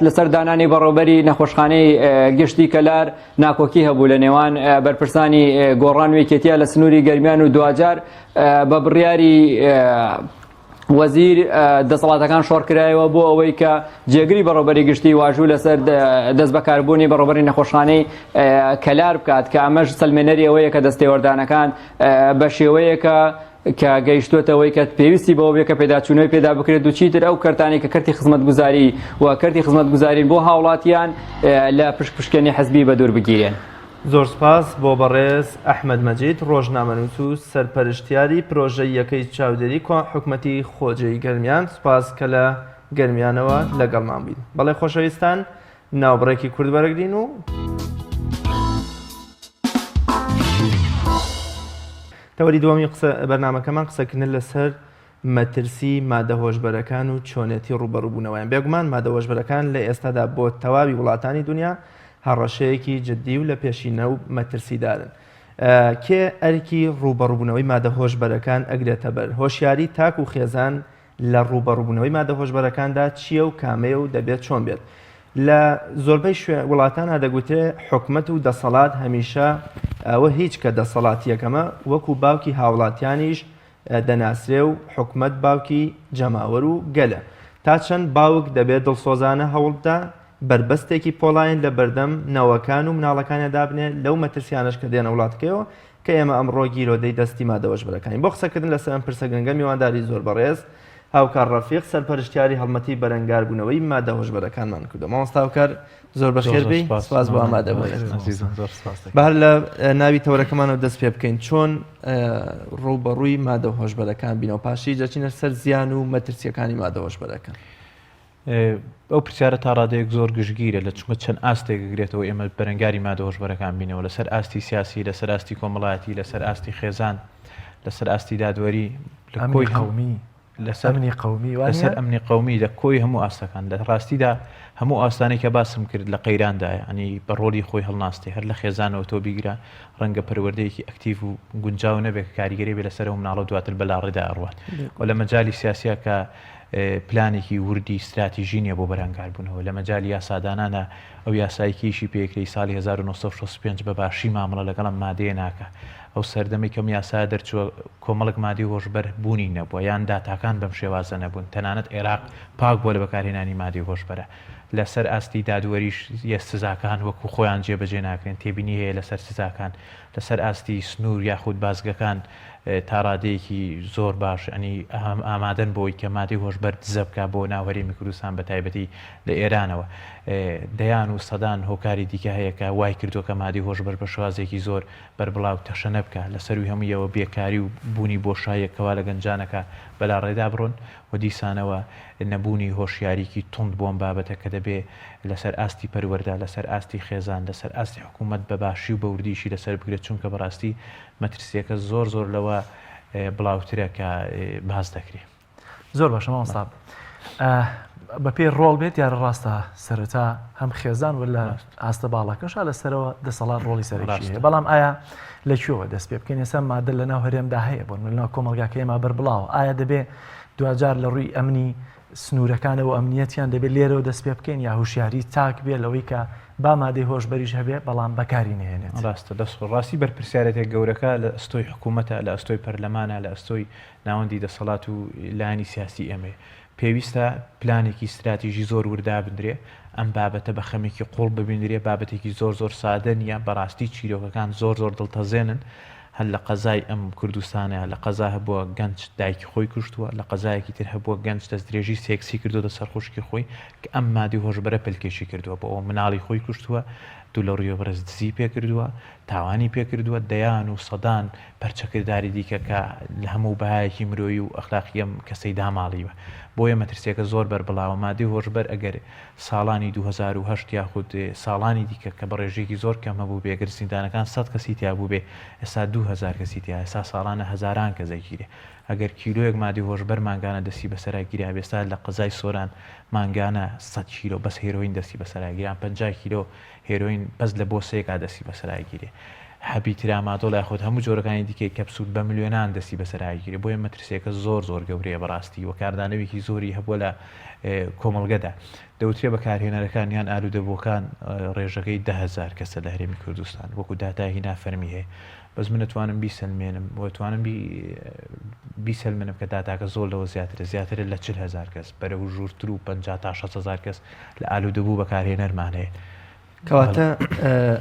لەسەر دانانی بەڕێوبەری نەخۆشخانەی گشتی کەلار ناکۆکی هەبوو لە نێوان بەرپرسانی گۆڕان و یەکێتیە لە سنووری گەرمیان و دواجار بە بڕیاری وەزیر دەسەڵاتەکان شۆڕکرایەوە بۆ ئەوەی کە جێگری بەڕێوبەری گشتی واژوو لەسەر دەست بەکاربوونی بەڕێوبەری نەخۆشخانەی کەلار بکات کە ئەمەش سەلمێنەری ئەوەیە کە دەستێوەردانەکان بە شێوەیەکە کە گەیشتوتەوەی کە پێویستی بەوە بێ کە پێداچوونەوەی پێدا بکرێت و چیتر ئەو کەرتانی کە کەرتی خزمەتگوزاری و کەرتی خزمەتگوزارین بۆ هاوڵاتیان لە پشک پشکێنی حزبی بەدوور بگیرێن. زۆر سوپاس بۆ بەڕێز ئەحمەد مەجید، ڕۆژنامەنووس و سەرپەرشتیاری پرۆژەی یەکەی چاودێری حکومەتی خۆجێی گەرمیان، سوپاس کە لە گەرمیانەوە لەگەڵمان بووین. بەڵێ خۆشەویستان ناوبڕێکی کورت وەرەگرین و. تەوەری دووەمی قسە بەرنامەکەمان قسەکردنە لەسەر مەترسی مادە هۆشبەرەکان و چۆنێتی ڕووبەڕووبوونەوەیان. بێگومان مادە هۆشبەرەکان لە ئێستادا بۆ تەواوی وڵاتانی دونیا هەڕەشەیەکی جددی و لەپێشینە و مەترسیدارن. کێ ئەرکی ڕووبەڕووبوونەوەی مادە هۆشبەرەکان ئەگرێتە بەر؟ هۆشیاری تاک و خێزان لە ڕووبەڕووبوونەوەی مادە هۆشبەرەکاندا چییە و کامەیە و دەبێت چۆن بێت؟ لە زۆربەی شوێ وڵاتانا دەگوترێ حکومەت و دەسەڵات هەمیشە ئەوە هیچ کە دەسەڵات یەکەمە وەکو باوکی هاوڵاتیانیش دەناسرێ و حکومەت باوکی جەماوەر و گەلە. تا چەند باوک دەبێ دڵسۆزانە هەوڵبدا بەربەستێکی پۆڵاین لە بەردەم نەوەکان و مناڵەکانیا دابنێ لەو مەترسیانەش کە دێنە وڵاتەکەیەوە کە ئێمە ئەمڕۆ گیرۆدەی دەستی مادە هۆشبەرەکانین. بۆ قسەکردن لەسەر ئەم پرسە گرنگە میوانداری زۆر بەڕێز هاوکار ڕەفیق سەرپەرشتیاری هەڵمەتی بەرەنگاربوونەوەی مادە هۆشبەرەکانمان کردووە. مامۆستا هاوکار زۆر بەخێر بێی، سپاس بۆ ئامادەبوونت. با هەر لە ناوی تەوەرەکەمانەوە دەست پێ بکەین، چۆن ڕووبەڕووی مادە هۆشبەرەکان بینەوە، پاشی دەچینە سەر زیان و مەترسیەکانی مادە هۆشبەرەکان. ئەو پرسیارە تا ڕادەیەک زۆر گشتگیرە لە چونکە چەند ئاستێک گرێتەوە ئێمە بەرەنگاری مادە هۆشبەرەکان بینەوە لەسەر ئاستی سیاسی لەسەر ئاستی کۆمەڵایەتی لەسەر ئاستی خێزان لەسەر ئاستی دادوەری لە کۆی قومی لەسەر ئەمنی قومی لەسەر ئەمنی قومی لە کۆی هەموو ئاستەکان لە ڕاستیدا هەموو ئاستانێک کە باسم کرد لە قەیراندایە ئەنی بە ڕۆلی خۆی هەڵناستێ هەر لە خێزانەوە تۆ بیگرە ڕەنگە پەروەردەیەکی ئەکتیڤ و گونجاو نەبێت کە کاریگەری بێ لەسەر ئەو مناڵە دواتر بەلاڕێدا ئەڕوات و لە مەجالی سیاسیا کە پلانێکی وردی ستراتیژی نیە بۆ بەرەنگاربوونەوە لە مەجالی یاسادانانە ئەو یاسای کە ئیشی پێکرێی ساڵی 1965 بە باشی مامەڵە لەگەڵ ئەم مادەیە ناکا ئەو سەردەمەی کە ئەم یاسایە دەرچووە کۆمەڵێک مادەی هۆشبەر بوونی نەبووە یان داتاکان بەم شێوازە نەبوون تەنانەت عێراق پاک بووە لە بەکارهێنانی مادەی هۆشبەرە لەسەر ئاستی دادوەریش یە سزاکان وەکو خۆیان جێبەجێ ناکرێن تێبینی هەیە لەسەر سزاکان لەسەر ئاستی سنوور یاخود بازگەکان تا ڕادەیەکی زۆر باش ئەنی ئامادەن بۆی کە مادەی هۆشبەر دزە بکا بۆ ناو هەرێمی کوردستان بە تایبەتی لە ئێرانەوە دەیان و سەدان هۆکاری دیکە هەیە کە وای کردووە کە مادەی هۆشبەر بە شێوازێکی زۆر بەربڵاو تەشەنە بکا لە سەرووی هەموویەوە بێکاری و بوونی بۆشاییەک کەوا لە گەنجانەکە بەلاڕێدا بڕۆن و دیسانەوە نەبوونی هۆشیاریکی توند بۆ ئەم بابەتە کە دەبێ لەسەر ئاستی پەروەردە، لەسەر ئاستی خێزان، لەسەر ئاستی حکوومەت بە باشی و بە وردی ئیشی لەسەر بکرێت، چونکە بەڕاستی مەترسییەکە زۆر زۆر لەوە بڵاوترە کە باس دەکرێ. زۆر باشە مامۆستا بەپێی ڕۆڵ بێت دیارە ڕاستە سەرەتا هەم خێزان و لە ئاستە باڵاکەشا لەسەرەوە دەسەڵات ڕۆڵی سەرەکی هەیە بەڵام ئایا لە کوێوە دەست پێ بکەین ئێستا مادە لە ناو هەرێمدا هەیە بۆ لەناو کۆمەڵگاکە ئێمە بەربڵاوە ئایا دەبێ دواجار لە ڕووی ئەمنی سنوورەکانەوە ئەمنیەتیان دەبێت لێرەوە دەست پێ بکەین یا هوشیاری تاک بێ لەوەی کە با مادەی هۆشبەریش هەبێ بەڵام بەکاری نەهێنێت. ڕاستە دەست خۆش. ڕاستی بەرپرسیارێتیە گەورەکە لە ئەستۆی حکوومەتە، لە ئەستۆی پەرلەمانە، لە ئەستۆی ناوەندی دەسەڵات و لایەنی سیاسی ئێمەیە. پێویستە پلانێکی ستراتیژی زۆر ورد دابنرێ، ئەم بابەتە بە خەمێکی قووڵ ببینرێ، بابەتێکی زۆر زۆر سادە نییە، بەڕاستی چیرۆکەکان زۆر زۆر دڵتەزێنن، هەر لە قەزای ئەم کوردستانە لە قەزا هەبووە گەنج دایکی خۆی کوشتووە، لە قەزایەکی تر هەبووە گەنج دەستدرێژی سێکسی کردۆتە سەر خوشکی خۆی کە ئەم مادەی هۆشبەرە پەلکێشی کردووە بۆ ئەوە مناڵی خۆی کوشتووە، دوو لە ڕووی بەڕێز دزی پێکردووە، تاوانی پێکردووە، دەیان و سەدان پەرچەکرداری دیکە کە لە هەموو بەهایەکی مرۆیی و ئەخلاقی ئەم کەسەی داماڵیوە. بۆیە مەترسیەکە زۆر بەربڵاوە. مادەی هۆشبەر ئەگەر ساڵانی 2008 یاخود ساڵانی دیکە کە بە ڕێژەیەکی زۆر کەم هەبووبێ، گەر زیندانەکان سەد کەسی تیا بووبێ، ئێستا 2000 کەسی تیایە، ئێستا ساڵانە هەزاران کەس ئەگیرێ. ئەگەر کیلۆیەک مادەی هۆشبەر مانگانە دەستی بەسەرا گیرابێ، ئێستا لە قەزای سۆران مانگانە سەد کیلۆ بەس هێرۆین دەستی بەسەرا گیران، 50 کیلۆ هێرۆین بەس لە بۆسەیەکا دەستی بەسەرا گیرێ. حەبی ترامادۆڵ یاخود هەموو جۆرەکانی دیکەی کەپسول بە ملیۆنان دەستی بەسەرا گیرێ. بۆیە مەترسیەکە زۆر زۆر گەورەیە بەڕاستی و کاردانەوێکی زۆری هەبووە لە کۆمەڵگەدا. دەوترێ بەکارهێنەرەکان یان ئالوودەبووەکان ڕێژەکەی 10,000 کەسە لە هەرێمی کوردستان وەکو داتایەکی نافەرمی هەیە. بەس من ئەتوانم بیسەلمێنم و ئەتوانم بیسەلمێنم کە داتاکە زۆر لەوە زیاترە، زیاترە لە 40,000 کەس، بەرەو ژوورتر و 50 تا 60,000 کەس لە ئالوودەبوو بەکارهێنەرمان هەیە. کەواتە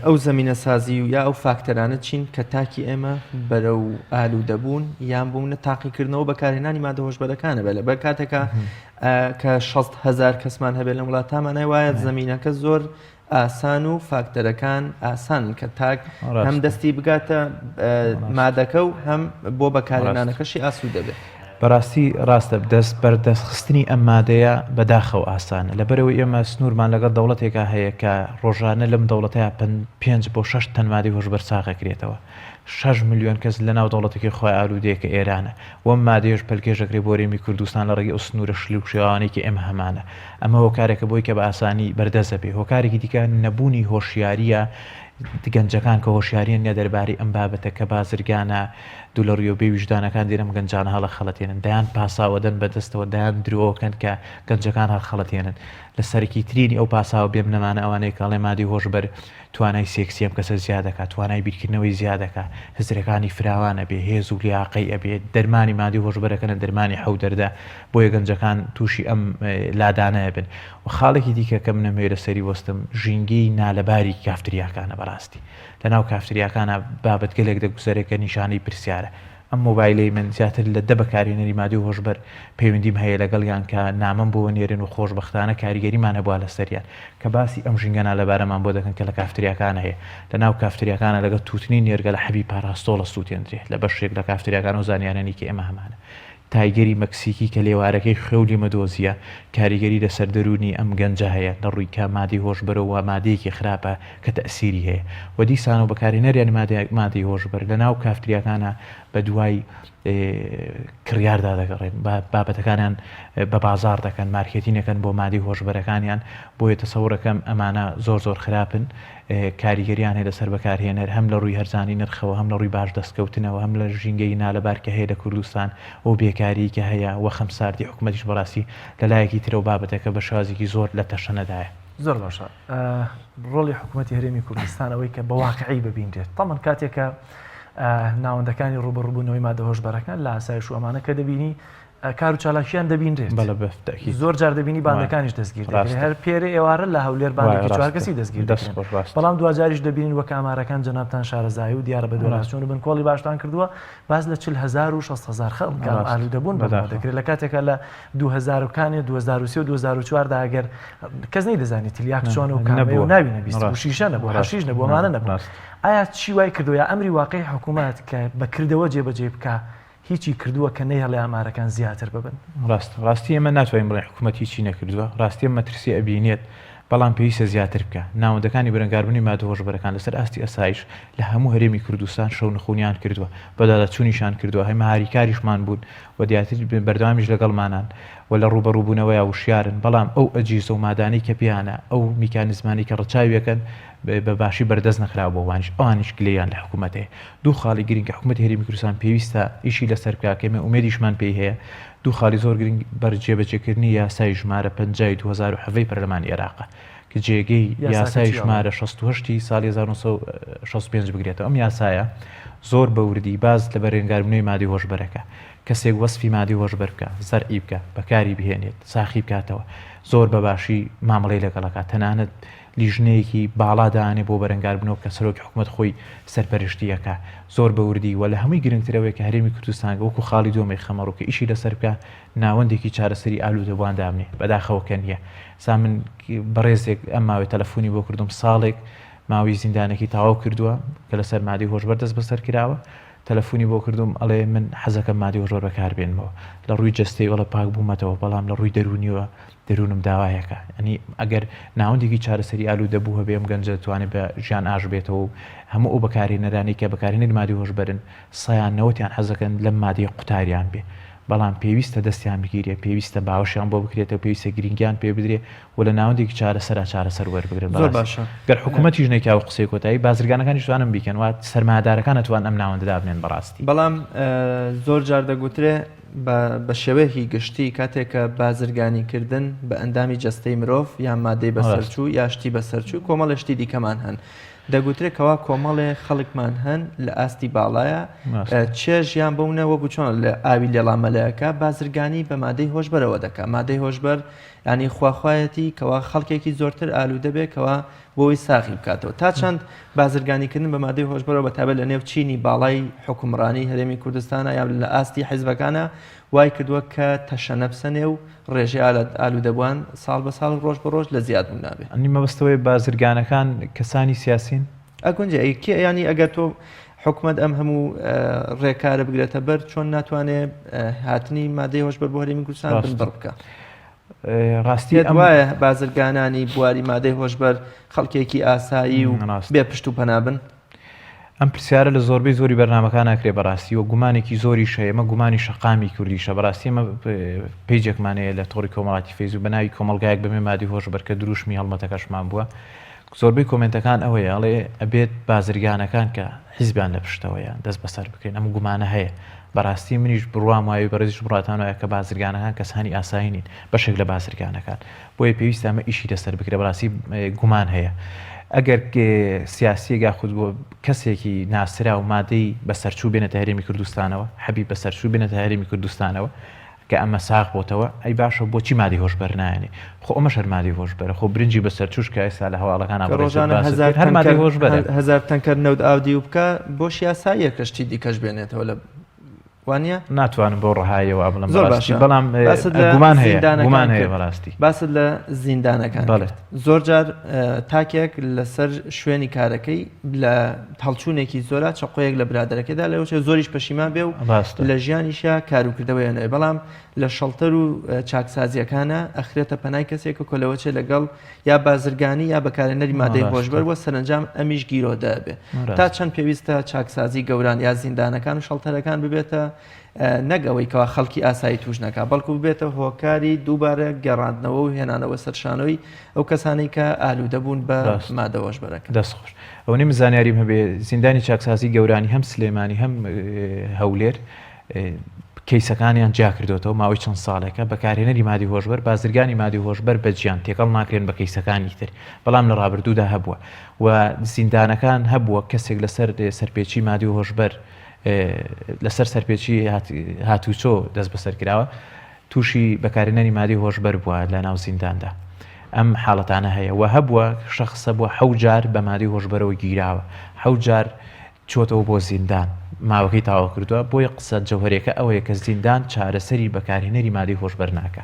ئەو زەمینەسازی و یا ئەو فاکتەرانە چین کە تاکی ئێمە بەرەو ئالوودەبوون یان بوونە تاقیکردنەوە بەکارهێنانی مادە هۆشبەرەکانە بە لەبەر کاتێکە کە 6 هزار کەسمان هەبێت لەم وڵاتامانای وایە زەمینەکە زۆر ئاسان و فاکتەرەکان ئاسانن کە تاک هەم دەستی بگاتە مادەکە و هەم بۆ بەکارهێنانەکەشی ئاسوو دەبێت. بەڕاستی ڕاستە دەست بەردەست خستنی ئەم مادەیە بەداخەوە ئاسانە لەبەرئەوەی ئێمە سنوورمان لەگەڵ دەوڵەتێکا هەیە کە ڕۆژانە لەم دەوڵەتەیا پێنج بۆ شەش تەن مادەی هۆشبەر ساغ ئەکرێتەوە شەش ملیۆن کەس لەناو دەوڵەتەکەی خۆی ئالوودەیە کە ئێرانە و ئەم مادەیەش پەلکێش ئەکرێ بۆ هەرێمی کوردستان لە ڕێگەی ئەو سنوورە شل و شێواوانەی کە ئێمە هەمانە ئەمە هۆکارێکە بۆی کە بە ئاسانی بەردەست ئەبێ هۆکارێکی دیکە نەبوونی هۆشیارییە گەنجەکان کە هۆشیاریان نیە دەربارەی ئەم بابەتە کە بازرگانە. دوولەڕووی و بێ ویژدانەکان دێن ئەم گەنجانە هەڵەخەڵەتێنن، دەیان پاساو ئەدەن بە دەستەوە، دەیان درۆ ئەکەن کە گەنجەکان هەڵخەڵەتێنن. لە سەرەکی ترینی ئەو پاساوە بێ بنەمانە ئەوانەیە کە ئەڵێن مادەی هۆشبەر توانای سێکسی ئەم کەسە زیاد ئەکا، توانای بیرکردنەوەی زیاد ئەکا، هزرەکانی فراوان ئەبێ، هێز و لیاقەی ئەبێ، دەرمانی مادەی هۆشبەر ئەکەنە دەرمانی حەو دەردە، بۆیە گەنجەکان تووشی ئەم لادانە ئەبن. و خاڵێکی دیکە کە من ئەمەوێ لەسەری وەستم، ژینگەی نالەباری کافتریاکانە بەڕاستی. لەناو کافتریاکانا بابەتگەلێک دەگوزەرێ کە نیشانەی پرسیارە. ئەم مۆبایلەی من زیاتر لە دە بەکارهێنەری مادەی هۆشبەر پەیوەندیم هەیە لەگەڵیان کە نامەم بۆ ئەنێرن و خۆشبەختانە کاریگەریمان هەبوە لەسەریان کە باسی ئەم ژینگە نالەبارەمان بۆ دەکەن کە لە کافتریاکانا هەیە. لەناو کافتریاکانا لەگەڵ تووتنی نێرگەلە حەبی پاراستۆڵ ئەسووتێندرێ لە بەشێک لە کافتریاکان ئەو زانیارانەی کە ئێمە هەمانە. تایگەری مەکسیکی کە لێوارەکەی خوێ و لیمەدۆزییە، کاریگەری لەسەر دەروونی ئەم گەنجە هەیە، لە ڕووی کە مادەی هۆشبەرەوە وە مادەیەکی خراپە کە تەئسیری هەیە و دیسانەوە بەکارهێنەریانی مادەی هۆشبەر لە ناو کافتریاکانا بە دوای کڕیاردا دەگەڕێن، بابەتەکانیان بە بازاڕ دەکەن، مارکێتین ئەکەن بۆ مادەی هۆشبەرەکانیان، بۆیە تەسەورەکەم ئەمانە زۆر زۆر خراپن. کاریگەریان هەیە لەسەر بەکارهێنەر هەم لە ڕووی هەرزانی نرخەوە هەم لە ڕووی باش دەستکەوتنەوە هەم لە ژینگەی نالەبار کە هەیە لە کوردستان و بێکاریی کە هەیە و خەمساردی حکومەتیش بەڕاستی لە لایەکی ترەوە بابەتەکە بە شێوازێکی زۆر لە تەشەنەدایە. زۆر باشە ڕۆڵی حکوومەتی هەرێمی کوردستان ئەوەی کە بە واقعی ببینرێت تەمەن کاتێک کە ناوەندەکانی ڕووبەڕووبوونەوەی مادە هۆشبەرەکان لە ئاسایش و ئەمانە کە دەبینی کار و چالاکیان دەبینرێت بەڵێ بە تەئکید زۆر جار دەبینی باندەکانیش دەستگیر دەکرێت هەر پێرێ ئێوارە لە هەولێر باندێکی چوار کەسی دەستگیر دەکرێن بەڵام دواجاریش دەبینین وەک ئامارەکان جەنابتان شارەزایی و دیارە بەدواداچوون و بنکۆڵی باشتان کردووە باس لە 40 هەزار و 60 هەزار خەڵک ئالوودەبوون بەمەوە دەکرێت لە کاتێکا لە 2000 کانێ 2003 و 2004 دا ئەگەر کەس نەیدەزانی تلیاک چۆنە و کامەیە و ناوی نەبیست و شیشە نەبوو حەشیش نەبوو ئەمانە نەبوو ئایا چی وای کردووە یا ئەمری واقعی حکوومەت کە بە کردەوە جێبەجێ بکا هیچی کردووە کە نەیهڵێ ئامارەکان زیاتر ببن؟ ڕاستە. ڕاستی ئێمە ناتوانین بڵێین حکومەت هیچی نەکردووە. ڕاستی ئەم مەترسیە ئەبینێت، بەڵام پێویستە زیاتر بکا. ناوەندەکانی بەرەنگاربوونەوەی مادە هۆشبەرەکان لەسەر ئاستی ئەسایش لە هەموو هەرێمی کوردستان شەونخونیان کردووە، بەدواداچوونیشیان کردووە، هەمە هاریکاریشمان بوون و دیاتر بەردەوامیش لەگەڵمانان و لە ڕووبەڕووبوونەوەیا وشیارن، بەڵام ئەو ئەجیزە و مادانەی کە پێیانە، ئەو میکانیزمانەی کە ڕەچاوی ئەکەن بە باشی بەردەست نەخراوە بۆ ئەوانیش، ئەوانیش گلەییان لە حکومەت هەیە. دوو خاڵی گرنگ کە حکومەتی هەرێمی کوردستان پێویستە ئیشی لەسەر بکا کە ئێمە ئومێدیشمان پێی هەیە، دوو خاڵی زۆر گرنگ بەر جێبەجێکردنی یاسای ژمارە 50 ی 2017 ی پەرلەمانی عێراقە کە جێگەی یاسای ژمارە 68 ی ساڵی 1965 بگرێتەوە. ئەم یاسایە زۆر بە وردی باس لە بەرەنگاربوونەوەی مادەی هۆشبەرەکە، کەسێک وەسفی مادەی هۆشبەر بکا، زەرعی بکا، بەکاری بهێنێت، ساخی بکاتەوە، زۆر بە باشی مامەڵەی لەگەڵ ئەکات، تەنانەت لیژنەیەکی باڵا دانێ بۆ بەرەنگاربوونەوە کە سەرۆکی حکومەت خۆی سەرپەرشتی ئەکا زۆر بە وردی وە لە هەمووی گرنگتر ئەوەیە کە هەرێمی کوردستان وەکو خاڵی دووەم ئەیخەمە ڕوو کە ئیشی لەسەر بکا ناوەندێکی چارەسەری ئالوودەبووان دابنێ بەداخەوە کە نییە سا من بەڕێزێک ئەم ماوەی تەلەفۆنی بۆ کردم ساڵێک ماوەی زیندانەکەی تەواو کردووە کە لەسەر مادەی هۆشبەر دەست بەسەر کراوە تەلەفۆنی بۆ کردوم ئەڵێ من حەزەکەم مادەی هۆشبەر بەکار بێنمەوە لە ڕووی جەستەی ئەڵێ پاک بوومەتەوە بەڵام لە ڕووی دەروونیەوە دەروونم داوایەکە یانی ئەگەر ناوەندێکی چارەسەری ئالوودە بوو هەبێ ئەم گەنجە دەتوانێت بە ژیان ئاش بێتەوە و هەموو ئەو بەکارهێنەرانەی کە بەکارهێنەری مادەی هۆشبەرن سەیان نەوەتیان حەزەکەن لەم مادەیە قوتاریان بێ بەڵام پێویستە دەستیان بگیرێ پێویستە باوەشیان بۆ بکرێتەوە پێویستە گرنگیان پێ بدرێ و لە ناوەندێکی چارەسەرا چارەسەر وەربگرن زۆر باشە گەر حکوومەتیش نەیکا و قسەی کۆتایی بازرگانەکانیش توانن بیکەن و سەرمایەدارەکان ئەتوان ئەم ناوەندە دابنێن بەڕاستی. بەڵام زۆر جار دەگوترێ بە شێوەیەکی گشتی کاتێک کە بازرگانی کردن بە ئەندامی جەستەی مرۆڤ یان مادەی بەسەرچوو یا شتی بەسەرچوو کۆمەڵێ شتی دیکەمان هەن دەگوترێت کەوا کۆمەڵێ خەڵکمان هەن لە ئاستی باڵایە چێژ یان بەونە وەکو چۆن لە ئاوی لێڵا مەلەکە بازرگانی بە مادەی هۆشبەرەوە دەکا مادەی هۆشبەر ینی خواخوایەتی کەوا خەڵکێکی زۆرتر ئالوودە بێ کەوا بۆی ساغی بکاتەوە تا چەند بازرگانیکردن بە مادەی هۆشبەرەوە بە تایبەت لە نێو چینی باڵای حوکمڕانی هەرێمی کوردستانە یان لە ئاستی حیزبەکانە وای کردووە کە تەشەنە بسەنێ و ڕێژەی ئالوودەبووان ساڵ بە ساڵ و ڕۆژ بە ڕۆژ لە زیادبوون نابێ. ئەنی مەبەستەوەی بازرگانەکان کەسانی سیاسین؟ ئەگونجێ ئەی کێ یانی ئەگەر تۆ حکومەت ئەم هەموو ڕێکارە بگرێتە بەر چۆن ناتوانێ هاتنی مادەی هۆشبەر بۆ هەرێمی کوردستان بنبڕ بکا؟ ڕاستی پێت وایە بازرگانانی بواری مادەی هۆشبەر خەڵکێکی ئاسایی و بێ پشت و پەنا بن؟ ئەم پرسیارە لە زۆربەی زۆری بەرنامەکان ناکرێ بەڕاستی و گومانێکی زۆریش هەیە ئەمە گومانی شەقامی کوردیشە بەڕاستی ئەمە پەیجێکمان هەیە لە تۆڕی کۆمەڵاتی فەیسبوک بە ناوی کۆمەڵگایەک بەبێ مادەی هۆشبەر کە دروشمی هەڵمەتەکەشمان بووە. زۆربەی کۆمێنتەکان ئەوەیە ئەڵێ ئەبێت بازرگانەکان کە حیزبیان لە پشتەوەیە دەست بەسەر بکرێن ئەم گومانە هەیە بەڕاستی منیش بڕوام وایە بەڕێزیش بڕاتان وایە کە بازرگانەکان کەسانی ئاسایی نین بەشێک لە بازرگانەکان بۆیە پێویستە ئەمە ئیشی لەسەر بکرێ بەڕاستی گومان هەیە ئەگەر سیاسیەک یاخود بۆ کەسێکی ناسرا و مادەی بەسەرچوو بێنێتە هەرێمی کوردستانەوە حەبی بەسەرچوو بێنێتە هەرێمی کوردستانەوە کە ئەمە ساغ بۆتەوە ئەی باشە بۆچی مادەی هۆشبەر نایەنێ خۆ ئەمەش هەر مادەی هۆشبەرە خۆ برنجی بەسەرچووش کە ئێستا لە هەواڵەکانا کە بەڕێزت ڕۆژانە باست هەزار کرد هەر مادەی تەنکەر هۆشبەرە. هەزار تەنکەر نەوت ئاودیو بکا بۆش یاساییە کە شتی دیکەش بێنێتەوە لە وانیە؟ ناتوانم بەو ڕەهاییە وا بڵێم زۆر بەڕاستی باشە بەڵام باست لە گومان هەیە زیندانەکان گومان هەیە کرد بەڕاستی باست لە زیندانەکان بەڵێ. کرد زۆر جار تاکێک لەسەر شوێنی کارەکەی لە هەڵچوونێکی زۆرا چەقۆیەک لە برادەرەکەی دا لەوەچێ زۆریش پەشیمان بێ و ڕاستە. لە ژیانیشا کاروکردەوەیان نەبێ بەڵام لە شەڵتەر و چاکسازیەکانە ئەخرێتە پەنای کەسێک کە لەوەچێ لەگەڵ یا بازرگانی یا بەکارهێنەری مادەی ڕاستە. هۆشبەر بووە سەرەنجام ئەمیش گیرۆدە ئەبێ تا ڕاستە. چەند پێویستە چاکسازی گەوران یا زیندانەکان و شەڵتەرەکان ببێتە نەک ئەوەی کەوا خەڵکی ئاسایی توش نەکا بەڵکو ببێتە هۆکاری دووبارە گەڕاندنەوە و هێنانەوە سەر شانۆی ئەو کەسانەی کە ئالوودە بوون بە ڕاست. مادە هۆشبەرەکان. دەست خۆش. ئەوەنەی من زانیاریم هەبێ زیندانی چاکسازی گەورانی هەم سلێمانی هەم هەولێر کەیسەکانیان جیا کردوێتەوە ماوەی چەند ساڵێکە بەکارهێنەری مادی هۆشبەر بازرگانی مادی هۆشبەر بە جیان تێکەڵ ناکرێن بە کەیسەکانی تر بەڵام لە ڕابردوودا هەبووە و زیندانەکان هەبووە کەسێک لەسەر سەرپێچی مادی هۆشبەر لەسەر سەرپێچی هاتوچۆ دەست بەسەر کراوە تووشی بەکارهێنانی مادەی هۆشبەر بووە لە ناو زینداندا ئەم حاڵەتانە هەیە و هەبووە شخص هەبووە حەو جار بە مادەی هۆشبەرەوە گیراوە حەو جار چۆتەوە بۆ زیندان ماوەکەی تاوا کردووە بۆیە قسە جەوهەرێکە ئەوەیە کە زیندان چارەسەری بەکارهێنەری مادەی هۆشبەر ناکە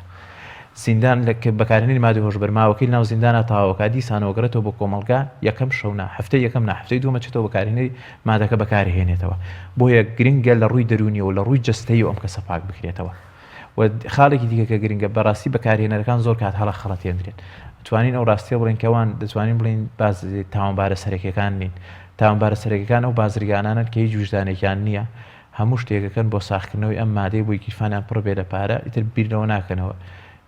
زیندان لە بەکارهێنەری مادەی هۆشبەر ماوەکەی لەناو زیندانا تەواوەکا دیسانەوە گەڕێتەوە بۆ کۆمەڵگا یەکەم شەو نا هەفتەی یەکەم نا هەفتەی دووەم ئەچێتەوە بەکارهێنەری مادەکە بەکارهێنێتەوە بۆیە گرنگە لە ڕووی دەروونیەوە لە ڕووی جەستەیەوە ئەم کەسە پاک بکرێتەوە و خاڵێکی دیکە کە گرنگە بەڕاستی بەکارهێنەرەکان زۆر کات هەڵە خەڵەتێندرێن توانین ئەو ڕاستیە بڵێن کەوان دەتوانین بڵین باز تاوانبارە سەرەکیەکان نین تاوانبارە سەرەکیەکان ئەو بازرگانانن کە هیچ ویژدانێکیان نییە هەموو شتێکەکەن بۆ ساغکردنەوەی ئەم مادەی بۆی گیرفانیان پڕ بێ لە پارە ئیتر بیر لەوە ناکەنەوە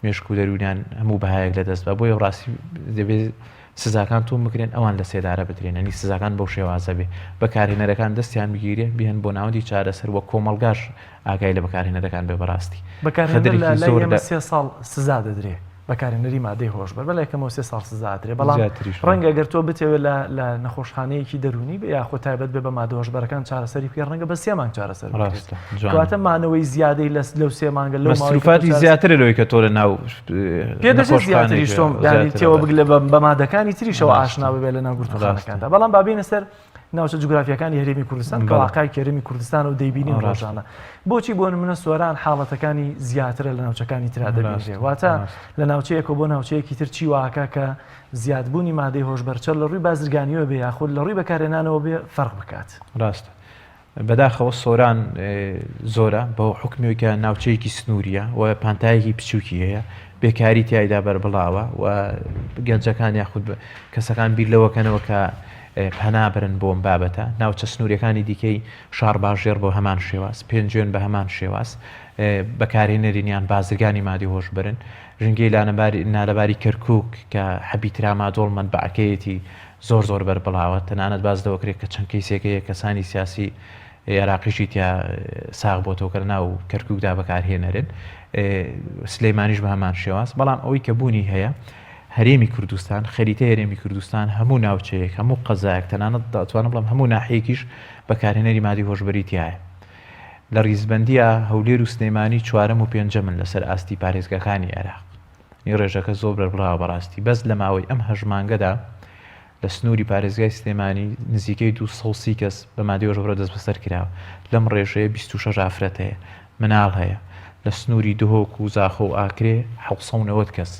مێشک و دەروونیان هەموو بەهایەک لە دەست بە بۆیە ڕاستی دەبێت سزاکان تون بکرێن ئەوان لە سێدارە بدرێن ینی سزاکان بەو شێوازە بێ بەکارهێنەرەکان دەستیان بگیرێ بهێن بۆ ناوەندی چارەسەر وە کۆمەڵگاش ئاگای لە بەکارهێنەرەکان بێ بەڕاستی بەکارهێنەر لە خەدرێکی لای زۆر ئێمە لە سێ ساڵ سزا دەدرێ. بەکارهێنەری مادەی هۆشبەر بەلای کەمەوە سێ ساڵ سزا ئەدرێ بەڵام زیاتریش ڕەنگە گەر تۆ بتەوێت لە لە نەخۆشخانەیەکی دەروونی بێ یاخود تایبەت بێ بە مادە هۆشبەرەکان چارەسەری بکەی ڕەنگە بە سێ مانگ چارەسەر بکرێت ڕاستە جوانە کەواتە مانەوەی زیادەی لە لەو سێ مانگە لەو ماوەی کە تۆ مەسروفاتی چارەسەر زیاترە لەوەی کە تۆ لە ناو پێ دەچێت نەخۆشخانەیەک زیاتریش تۆم یانی زیاترە تێوە بگلە بە بە مادەکانی تریشەوە ڕاستە ئاشنا ببێ لە ناو ڕاستە گرتووخانەکاندا بەڵام با بێینە سەر ناوچە جوگرافیەکانی هەرێمی کوردستان کە بەڵێ. واقعی هەرێمی کوردستان و دەیبینین ڕاستە. ڕۆژانە بۆچی بۆ نمونە سۆران حاڵەتەکانی زیاترە لە ناوچەکانی ترا دەبینرێ ڕاستە، واتە ڕاستە. لە ناوچەیەکەوە بۆ ناوچەیەکی تر چی واکە کە زیادبوونی مادەی هۆشبەر چە لە ڕووی بازرگانیەوە بێ یاخود لە ڕووی بەکارهێنانەوە بێ فەرق بکات؟ ڕاستە بەداخەوە سۆران زۆرە بە حوکمی ئەوەی کە ناوچەیەکی سنووریە و پانتایەکی بچووکی هەیە بێکاری تیایدا بەربڵاوە و گەنجەکان یاخود کەسەکان بیر لەوەکەنەوە کە پەنا برن بۆ ئەم بابەتە ناوچە سنووریەکانی دیکەی شارباژێڕ بۆ هەمان شێواز پێنجوێن بە هەمان شێواز بەکارهێنەرین یان بازرگانی مادی هۆشبەرن ژینگەی نالەباری کەرکک کە حەبی ترامادۆڵ مەنبەعەکەیەتی زۆر زۆر بەربڵاوە، تەنانەت باس لەوە کرێت کە چەند کەیسێک هەیە کەسانی سیاسی عێراقیشی تیا ساغ بۆتەوە کە لەناو کەرکوکدا بەکارهێنەرن، سلەیمانیش بە هەمان شێواز، بەڵام ئەوەی کە بوونی هەیە هەرێمی کوردستان، خەریتەی هەرێمی کوردستان هەموو ناوچەیەک، هەموو قەزایەک، تەنانەت دەتوانم بڵێم هەموو ناحیەیەکیش بەکارهێنەری مادەی هۆشبەری تیایە. لە ڕیزبەندییا هەولێر و سلێمانی چوارەم و پێنجەمن لەسەر ئاستی پارێزگاکانی عێراق. ی ڕێژەکە زۆر بەربڵاوە بەڕاستی بەس لە ماوەی ئەم هەشت مانگەدا لە سنووری پارێزگای سلێمانی نزیکەی 230 کەس بە مادەی هۆشبەرەوە دەستبەسەر کراوە لەم ڕێژەیە 26 ئافرەت هەیە مناڵ هەیە لە سنووری دهۆک و زاخۆ و ئاکرێ 790 کەس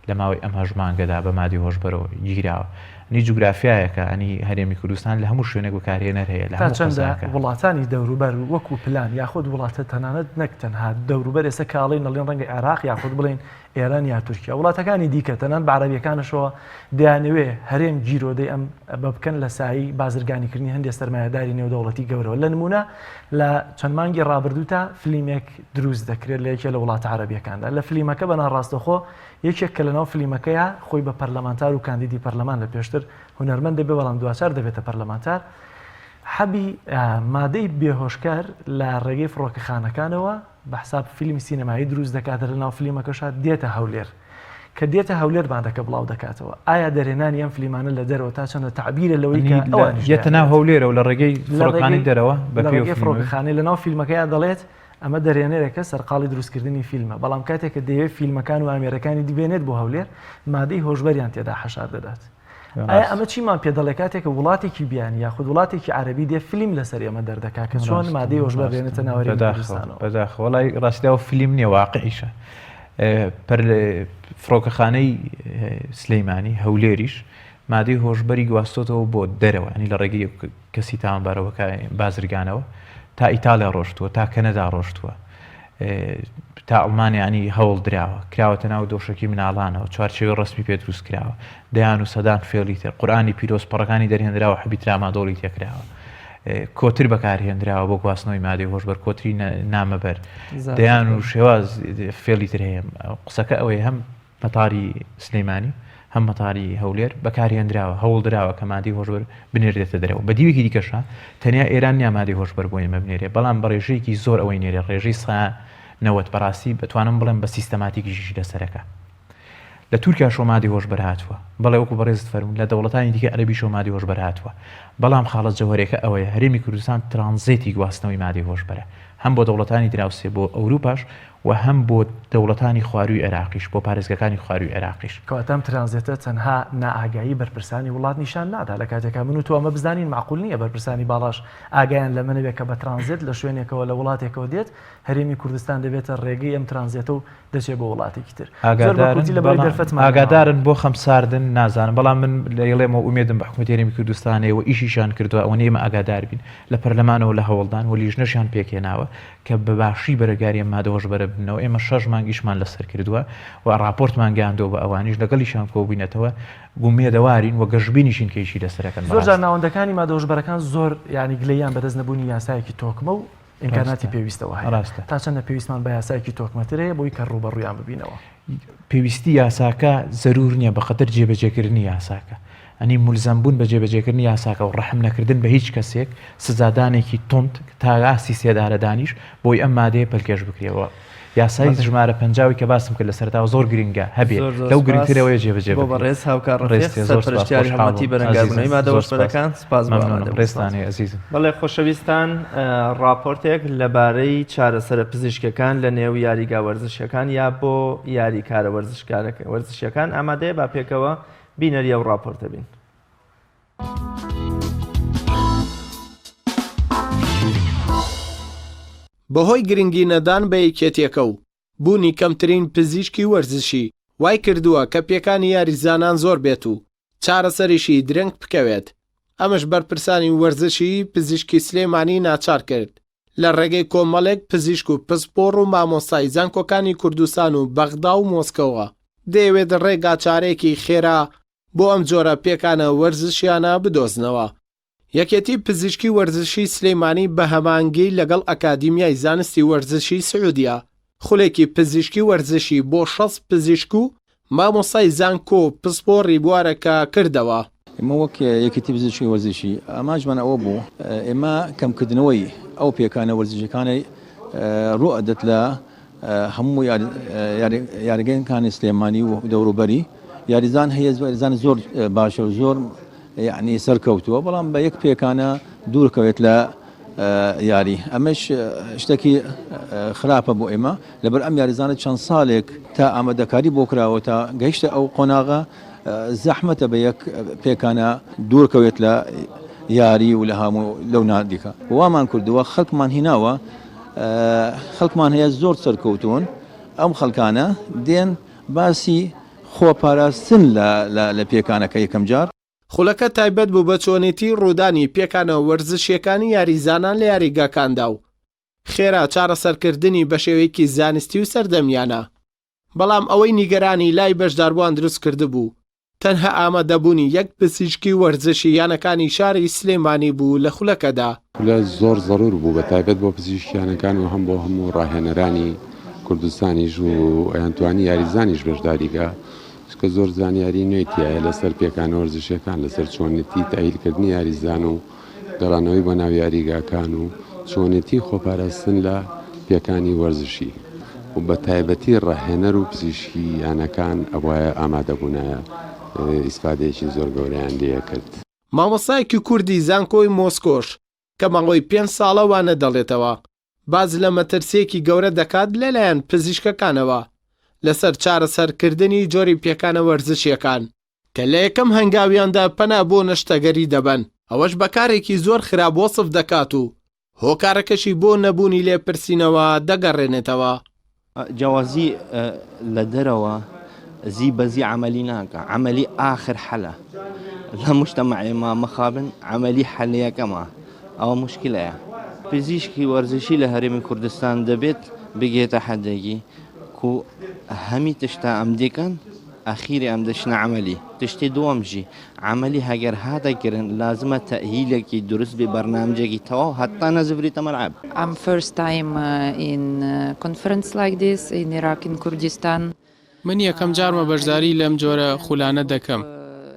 لە ماوەی ئەم هەشت مانگەدا بە مادەی هۆشبەرەوە گیراوە ئەنی جوگرافیایەکە ئەنی هەرێمی کوردستان لە هەموو شوێنێک بەکارهێنەر هەیە لە تا هەموو چەندە قەزاکە. وڵاتانی دەوروبەر وەکو پلان یاخود وڵاتە تەنانەت نەک تەنها دەوروبەر ئێستا کە ئەڵێین ئەڵێن ڕەنگە عێراق یاخود بڵێین. ئێران یا تورکیا وڵاتەکانی دیکە تەنان بە عەرەبیەکانشەوە دەیانەوێ هەرێم گیرۆدەی ئەم بە بکەن لە سایی بازرگانیکردنی هەندێک سەرمایەداری نێودەوڵەتی گەورەوە لە نمونە لە چەند مانگی ڕابردوو تا فلیمێک دروست دەکرێت لە یەکێ لە وڵاتە عەرەبیەکاندا لە فلیمەکە بە ناڕاستەخۆ یەکێک کە لەناو فلیمەکەیە خۆی بە پەرلەمانتار و کاندیدی پەرلەمان لە پێشتر هونەرمەند دەبێ بەڵام دواچار دەبێتە پەرلەمانتار حەبی مادەی بێهۆشکەر لە ڕێگەی فڕۆکەخانەکانەوە بە حساب فیلمی سینەمایی دروست دەکات لە ناو فلیمەکەشا دێتە هەولێر کە دێتە هەولێر باندەکە بڵاو دەکاتەوە ئایا دەرهێنانی ئەم فلیمانە لە دەرەوە تا چەندە تەعبیرە لەوەی کە ئەوانیش دێتە ناو هەولێرەوە لە ڕێگەی فڕۆکخانەی دەرەوە بە پێی فڕۆکەخانەی لە ناو فیلمەکەیا دەڵێت ئەمە دەرهێنەرێکە سەرقاڵی دروستکردنی فیلمە بەڵام کاتێک کە دەیەوێت فیلمەکان و ئامێرەکانی بێنێت بۆ هەولێر مادەی هۆشبەریان تێدا حەشار دەدات. ئایا ئەمە چیمان پێ دەڵێ کاتێک کە وڵاتێکی بیانی یاخود وڵاتێکی عەرەبی دێ فلیم لەسەر ئێمە دەردەکا کە چۆن مادەی هۆشبەر دێنێتە ناو هەرێمی کوردستانەوە؟ بەداخەوە وەڵای ڕاستی ئەوە فلیم نییە واقعیشە فڕۆکەخانەی سلەیمانی هەولێریش مادەی هۆشبەری گواستۆتەوە بۆ دەرەوە ئەنی لە ڕێگەی کەسی تاوانبارەوە بازرگانەوە تا ئیتالیا ڕۆشتووە تا کەنەدا ڕۆشتووە تا ئەڵمانیا ینی هەوڵ دراوە کراوەتە ناو دۆشەکی مناڵانەوە چوارچێوەی ڕەسمی پێ دروست کراوە دەیان و سەدان فێڵی تر قورئانی پیرۆز پەڕەکانی دەرهێنراوە حەبی ترامادۆڵی تێکراوە کۆتر بەکارهێنراوە بۆ گواستنەوەی مادەی هۆشبەر کۆتری نامەبەر دەیان و شێواز فێڵی تر هەیە قسەکە ئەوەیە هەم مەتاری سلیمانی هەم مەتاری هەولێر بەکارهێنراوە، هەوڵدراوە کە مادەی هۆشبەر بنێردرێتە دەرەوە. بە دیوێکی دیکەشا تەنیا ئێران نیە مادەی هۆشبەر بۆ ئێمە بنێرێ، بەڵام بە ڕێژەیەکی زۆر ئەوەی نێرێ، ڕێژەی سا 90 بەڕاستی بەتوانم بڵێم بە سیستەماتیکیش ئیشی لەسەرەکا. لە تورکیاشەوە مادەی هۆشبەر هاتووە. بەڵێ وەکو بەڕێزت فەرموون لە دەوڵەتانی دیکەی عەرەبیشەوە مادەی هۆشبەر هاتووە. بەڵام خاڵە جەوهەرێکە ئەوەیە هەرێمی کوردستان ترانزێتی گواستنەوەی مادەی هۆشبەرە هەم بۆ دەوڵەتانی دراوسێ بۆ ئەوروپاش و هەم بۆ دەوڵەتانی خوارووی عێراقیش، بۆ پارێزگاکانی خوارووی عێراقیش. کەواتە ئەم ترانزێتە تەنها نائاگایی بەرپرسانی وڵات نیشان نادا، لە کاتێکا من و تۆ ئەمە بزانین مەعقول نییە بەرپرسانی باڵاش ئاگایان لەمە نەبێت کە بە ترانزێت لە شوێنێکەوە لە وڵاتێکەوە دێت هەرێمی کوردستان دەبێتە ڕێگەی ئەم ترانزێتە و دەچێت بۆ وڵاتێکی تر. زۆر بە کورتی لەبەرەی دەرفەتمان نەماوە. ئاگادارن بۆ خەمساردن نازانم، بەڵام من لەیڵێمەوە ئومێدم بە حکومەتی هەرێمی کوردستان هەیە و ئیشیشیان کردووە ئەوەنەی ئێمە ئاگادار بین لە پەرلەمانەوە لە هەوڵدان و لیژنەشیان پێکهێناوە کە بە باشی بەرەگاری ئەم مادە هۆشبەرە ببنەوە، ئێمە شەش مانگ ئیشمان لەسەر کردووە و ڕاپۆرتمان گەیاندووە بە ئەوانیش، لەگەڵیشیان کۆبووینەتەوە، ئومێدەوارین و گەشبینیشین کە ئیشی لەسەر ئەکەن زۆر جار ناوەندەکانی مادە هۆشبەرەکان زۆر یانی گلەییان بەدەست نەبوونی یاسایەکی تۆکمە و ئیمکاناتی پێویستەوە هەیە. ڕاستە. تا چەندە پێویستمان بە یاسایەکی تۆکمەتر هەیە بۆی کە ڕووبەڕوویان ببینەوە؟ پێویستی یاساکە زەرور نییە بەقەدەر جێبەجێکردنی یاساکە. ئەنی مولزەم بوون بە جێبەجێکردنی یاساکە و ڕەحم نەکردن بە هیچ کەسێک، سزادانێکی توند تا ئاستی سێدارەدانیش بۆی ئەم مادەیە پەلکێش بکرێەوە. یاسای ژمارە پەنجاوی کە باسم کرد لە سەرەتاوە زۆر گرنگە هەبێ زۆر زۆر لەو سپاس گرنگتر ئەوەیە جێبەجێ بۆ بکرێ. بەڕێز هاوکار ڕەفیق ڕێزتێ زۆر سپاس سەرپەرشتیاری خۆشحاڵ هەڵمەتی بووم بەرەنگاربوونەوەی ئەزیزم مادە زۆر سپاس هۆشبەرەکان سپاس بۆ مەمنونم ئامادەبوونتان. ڕێزتان هەیە ئەزیزم. بەڵێ خۆشەویستان ڕاپۆرتێک لەبارەی چارەسەرە پزیشکیەکان لە نێو یاریگا وەرزشیەکان یا بۆ یاریکارە وەرزشیەکان ئامادەیە با پێکەوە بینەری ئەو ڕاپۆرتە بین. بەهۆی گرنگی نەدان بە یەکێتیەکە و بوونی کەمترین پزیشکی وەرزشی وای کردووە کە پێکانی یاریزانان زۆر بێت و چارەسەریشی درەنگ بکەوێت، ئەمەش بەرپرسانی وەرزشی پزیشکی سلێمانی ناچار کرد لە ڕێگەی کۆمەڵێک پزیشک و پسپۆڕ و مامۆستای زانکۆکانی کوردستان و بەغدا و مۆسکۆوە دەیەوێت ڕێگاچارەیەکی خێرا بۆ ئەم جۆرە پێکانە وەرزشیانە بدۆزنەوە. یەکێتی پزیشکی وەرزشی سلیمانی بە هەماهەنگی لەگەڵ ئەکادیمیای زانستی وەرزشی سعودیە خولێکی پزیشکی وەرزشی بۆ 60 پزیشک و مامۆستای زانکۆ و پسپۆڕی بوارەکە کردەوە. ئێمە وەک یەکێتی پزیشکی وەرزشی ئامانجمان ئەوە بوو ئێمە کەمکردنەوەی ئەو پێکانە وەرزشیەکانەی ڕوو ئەدەت لە هەموو یاریگەکانی سلێمانی و دەوروبەری یاریزان هەیە یاریزان زۆر باشە و زۆر یعنی سەرکەوتووە بەڵام بە یەک پێکانە دوورکەوێت لە یاری ئەمەش شتێکی خراپە بۆ ئێمە لەبەر ئەم یاریزانە چەند ساڵێک تا ئامادەکاری بۆ کراوە تا گەیشتە ئەو قۆناغە زەحمەتە بە یەک پێکانە دوورکەوێت لە یاری و لە هەموو لەو نادیکە وامان کردووە خەڵکمان هیناوە خەڵکمان هەیە زۆر سەرکەوتوون ئەم خەڵکانە دێن باسی خۆپاراستن لە پێکانەکە یەکەم جار. خولەکە تایبەت بوو بە چۆنێتی ڕوودانی پێکانە وەرزشییەکانی یاریزانان لە یاریگاکاندا و خێرا چارەسەرکردنی بە شێوەیەکی زانستی و سەردەمیانە. بەڵام ئەوەی نیگەرانی لای بەشداربووان دروستکردبوو، تەنها ئامادەبوونی یەک پزیشکی وەرزشی یانەکانی شاری سلێمانی بوو لە خولەکەدا. خولە زۆر زەرور بوو بە تایبەت بۆ پزیشکی یانەکان و هەم بۆ هەموو ڕاهێنەرانی کوردستانیش و ئەیانتوانی یاریزانیش بەشداری کا چونکە زۆر زانیاری نوێی تیایە لەسەر پێکانە وەرزشیەکان لەسەر چۆنێتی تەئهیلکردنی یاریزان و گەڕانەوەی بۆ ناو یاریگاکان و چۆنێتی خۆپاراستن لە پێکانی وەرزشی و بە تایبەتی ڕاهێنەر و پزیشکی یانەکان ئەبوایە ئامادەبوونایە ئیسفادەیەکی زۆر گەورەیان لێکرد. مامۆستایەکی کوردی زانکۆی مۆسکۆش کە ماوەی پێنج ساڵە وانە دەڵێتەوە، باس لە مەترسییەکی گەورە دەکات لەلایەن پزیشکەکانەوە لەسەر چارەسەرکردنی جۆری پێکانە وەرزشییەکان. کە لە یەکەم هەنگاویاندا پەنا بۆ نەشتەگەری دەبەن، ئەوەش بە کارێکی زۆر خراپ وەسف دەکات و هۆکارەکەشی بۆ نەبوونی لێپرسینەوە دەگەڕێنێتەوە. جیاوازی لە دەرەوە زی بەزی عەمەلی ناکا عەمەلی ئاخر حەلە لە مجتەمەعی ما مەخابن عەمەلی حەل یەکەمە ئەوە مشکلەیە. پزیشکی وەرزشی لە هەرێمی کوردستان دەبێت بگهێتە حەدێکی کو هەمی تشتا ئەم دیکەن ئەخیری ئەم دەچنە عەمەلی تشتی دووەم ژی عەمەلی هەگەر هاتە کرن لازمە تەئهیلێکی دروست بێ بەرنامجێکی تەواو هەتا نەزڤریتە مەلعەب. I'm first time in conference like this in Iraq in Kurdistan. من یەکەم جارمە بەشداری لەم جۆرە خولانە دەکەم